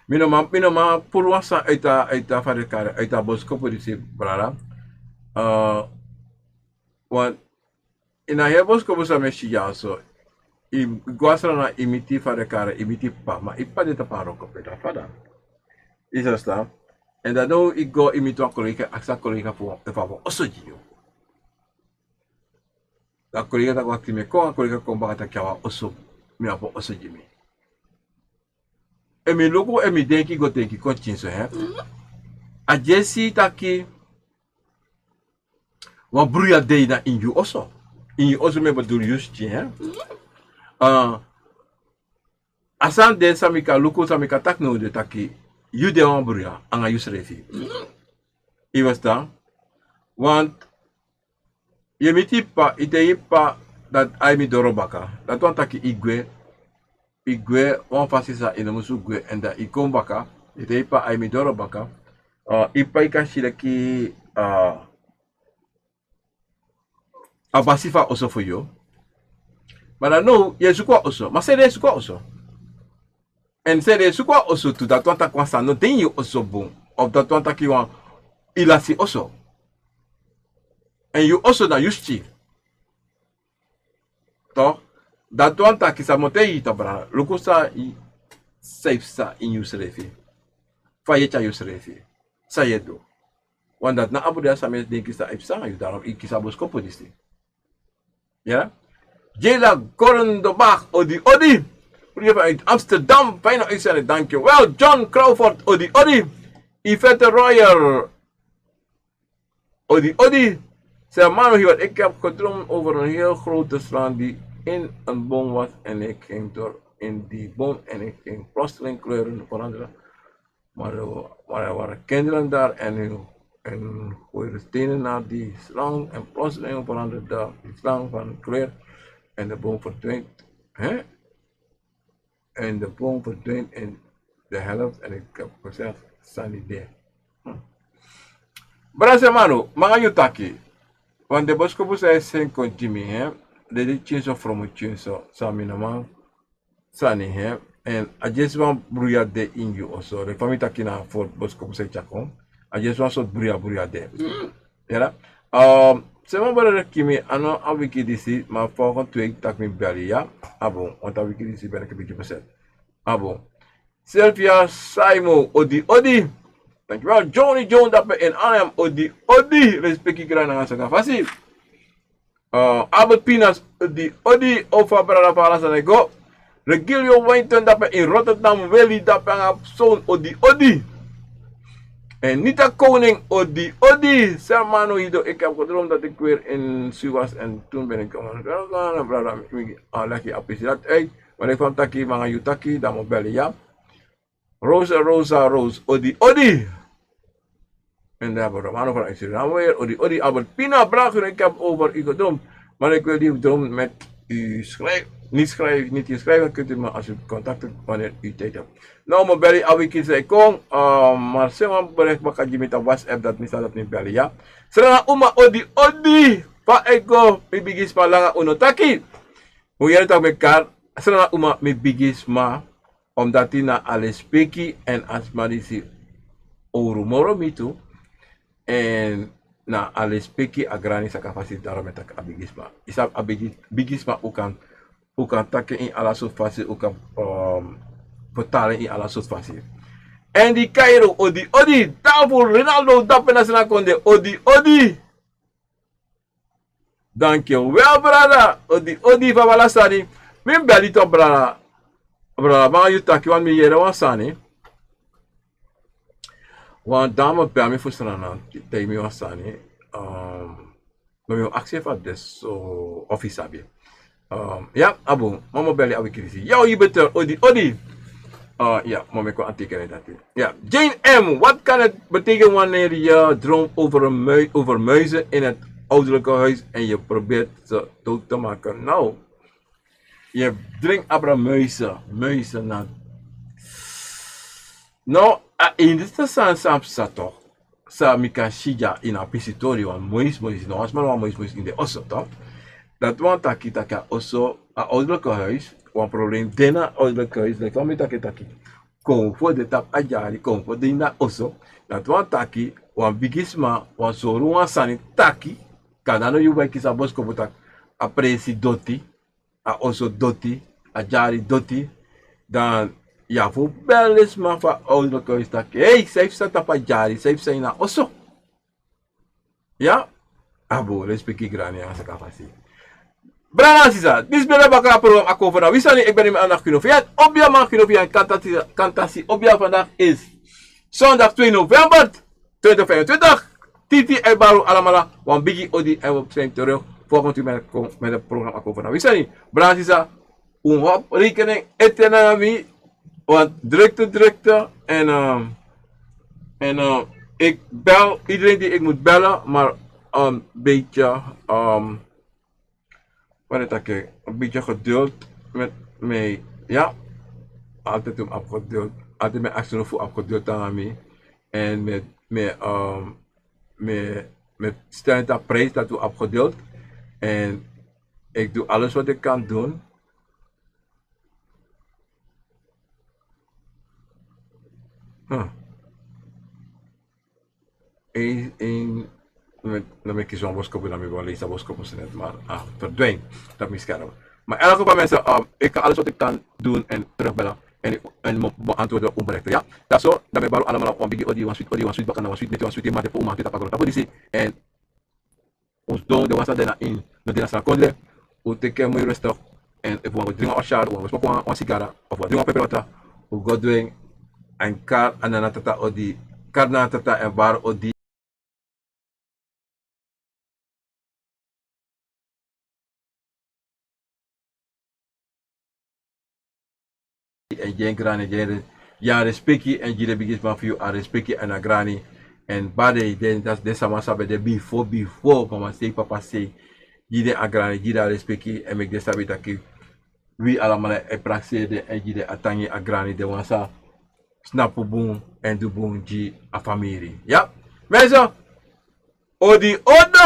Mi no man, mi no man puru wan sani uit a, uit a, fa den e kari, uit a boskopu disi, brada. Eh, want ini a heri boskopu san mi e si dyaso, yu go a Sranan, yu miti, fa den e kari, yu miti p'pa, ma yu p'pa de tapu a wroko pe, dan fa dan? Yu sabi san? En dan now yu go, yu miti wan collega, aksi a collega fu, efu a abi wan oso gi yu. Dan a collega taki: "Wakti, mi e kon." A collega kon baka taki: "A wan oso, mi abi wan oso gi mi." En mi luku, en mi denki go denki kon tyin so, hè. A dyesi taki wan bruya de na ini yu oso. Ini yu oso, mi e bedoel yu skin, hè. Ah, a sani de san mi kan luku, san mi kan taki now de taki yu de wan bruya anga yusrefi. Yu e ferstan? Want yu e miti p'pa, yu taigi p'pa dati a e miti doro baka. Dati wani taki yu gwe, yu gwe wan fasi san yu no musu gwe, en dan yu kon baka, yu taigi p'pa a e miti doro baka. Ah, yu p'pa, yu kan si leki, ah, a basi fu a oso fu yu. Ma dan now yu e suku wan oso. Ma sede yu e suku wan oso. En sede yu e suku wan oso tu, dati wani taki wan sani no de ini yu oso bun. Of dati wani taki wan, yu lasi oso. En yu oso na yu skin. Toch? Dati wani taki san mi o taigi yu, brada. Luku san yu, san yu psa ini yusrefi. Fa yu e tyari yusrefi. San yu e du. Want dati na a bruya san mi e denki san yu psa anga yu, daarom yu kisi a boskopu disi. Ja? Jela Gorendobach, odi odi. Vrienden vanuit Amsterdam, fijne uitzending, dankjewel. John Crawford, odi odi. Yvette Royer, odi odi. Zeg maar nog wat, ik heb gedroomd over een heel grote slang die in een boom was en ik ging door in die boom en ik ging plotseling kleuren veranderen. Maar er, maar er waren kinderen daar en hun, en gooiden stenen naar die slang en plotseling veranderde die slang van kleur en de boom verdween. Hè? En de boom verdween in de helft en ik heb gezegd: "Sani de." Hm. Brada, manu, mi nanga yu taki. Want den boskopu san yu seni kon gi mi, hè, den de tyin so, fromu tyin so, san mi no man sani, hè. En a dyesi wan bruya de ini yu oso. Leki fa mi taki na fu boskopu san yu tyari kon. A dyesi wan sortu bruya bruya de. Yara. Ehm, sma ben e beri mi, a no a wiki disi, ma volgende week taki mi beli, ya. A bun, want a wiki disi ben e bigi beset. A bun. Sylvia Simon, odi odi. Dankjewel. Johnny John dape in Arnhem, odi odi. Respeki, gran nanga saka fasi. Eh, Albert Pinas, odi odi. Ofa brada Fala Sanego. Regilio Wynton dape in Rotterdam, Willy dape nanga son, odi odi. En Nita Koning, odi odi. Sermano Hido, ik heb gedroomd dat ik weer in Su was en toen ben ik, brada, mi, mi, ah, leki a pisi dati uit. Ma leki fa mi taki, mi nanga yu taki, dan mi o beli, ya. Rosa, Rosa, Rose, odi odi. En dan hebben we Romano van Suriname weer. Odi odi, Albert Pina, brada, ik heb over u gedroomd. Maar ik wil die droom met u schrijven. Niet schrijven, niet hier schrijven. Kunt u me alsjeblieft contacten wanneer u tijd hebt. Now mi o beli a wiki san e kon, eh, ma sma bericht baka gi mi tapu WhatsApp, dati mi sa, dati mi beli, ya. Srana Uma, odi odi. Fa e go, mi bigisma, langa un no taki. Un yere taki mi e kari Srana Uma, mi bigisma, omdat na a lespeki èn a sma disi owru moro mi tu. Èn na a lespeki, a grani, saka fasi, daarom mi e taki a bigisma. Yu sabi, a bigi, bigisma un kan Un kan taki en ini ala sortu fasi, un kan, um, vertalen ini ala sortu fasi. En di Cairo, odi, odi, dafu Rinaldo, dape na sina konde, odi, odi. Danki wel, brada, odi, odi, fa wan ala sani. Mi ben beli toch, brada, brada, ma yu taki wan mi yere wan sani. Wan dame bel mi fu Sranan, taigi mi wan sani. Um, Ma mi o aksi fa a de so, efu yu sabi. Um, ya, a bun, mama beli a wikirisi. Ya, yu beter, odi, odi. Uh, ya, mama kon antikere dati. Ya, Jane M, wat kan het betekenen wanneer je droomt over, een mui- over muizen in het ouderlijke huis en je probeert ze dood te maken? Nou, je drinkt abra muizen, muizen na. No, a ini san san psa toch. San mi kan si dya ini a pisitori, wan muis muis, no wan sma wan muis muis ini den oso toch. Dati wani taki taki a oso, a ouderlijke huis, wan probleem de na ouderlijke huis, leki fa mi taki taki. Kon fu den tapu a dyari, kon fu den ini a oso. Dati wani taki, wan bigisma, wan sori wan sani taki, kan dan no yu bai kisi a boskopu taki, a presi doti, a oso doti, a dyari doti, dan yu abi fu beli den sma fu a ouderlijke huis taki, hei, san yu psa tapu a dyari, san yu psa ini a oso. Ya, a bun, respeki grani nanga saka fasi. Brada nanga sisa, disi ben de baka a program Akomfo na wi sani, ik ben in mijn aandacht Kino Fian, Obia man Kino Fian, Kantasi, Kantasi Obia, vandaag is zondag twee november. Twintig vijfentwintig. Titi e bari un alamala wan bigi odi en wi zijn terug volgend uur met, met het programma Akomfo na wi sani. Brada nanga sisa, un hop rekening ete nanga mi, want drukte, drukte. En, ehm, en, ehm, ik bel iedereen die ik moet bellen, maar een beetje, ehm, wat is dat, een beetje geduld met mij. Ja, altijd um heb geduld. Altijd mijn actie voor heb geduld aan mij. En met, met, ehm, met, met stelling op prijs dat u hebt geduld. En ik doe alles wat ik kan doen. Huh. Een, een, met, dan ben ik zo'n boskopu, dan ben ik wel eens een boskopu, maar, ah, verdwijn. Dat mis kan ook. Maar in elk geval, mensen, um, ik kan alles wat ik kan doen en terugbellen. En, en mo- beantwoorden onberichten, ja? Dat zo, dan ben ik baro allemaal op een bigi odi, wan sweet odi, wan sweet bakana, wan sweet meti, wan sweet mate, voor maak het op agro. Dat voor die zin. En un sidon, den wan san de na ini, no de na sani kondre. Un teki en moi rustig. En efu un wani go dringi wan shot, un wani go smoke wan, wan sigara, of un wani dringi wan peperwata, un go du en. En kari a Nana Tata odi, kari Nana Tata en bari odi. En gi en grani, gi en re- gi en a respeki, en gi den bigisma fu yu a respeki en a grani. En bari den, dati den sama san ben de bifo, bifo mama sei, papa sei. Gi den a grani, gi den a respeki, en meki den sabi taki wi alamala e prakseri den, en gi den a tangi, a grani, den wan san snapu bun en du bun gi a famiri. Ya, mensen, odi, odi.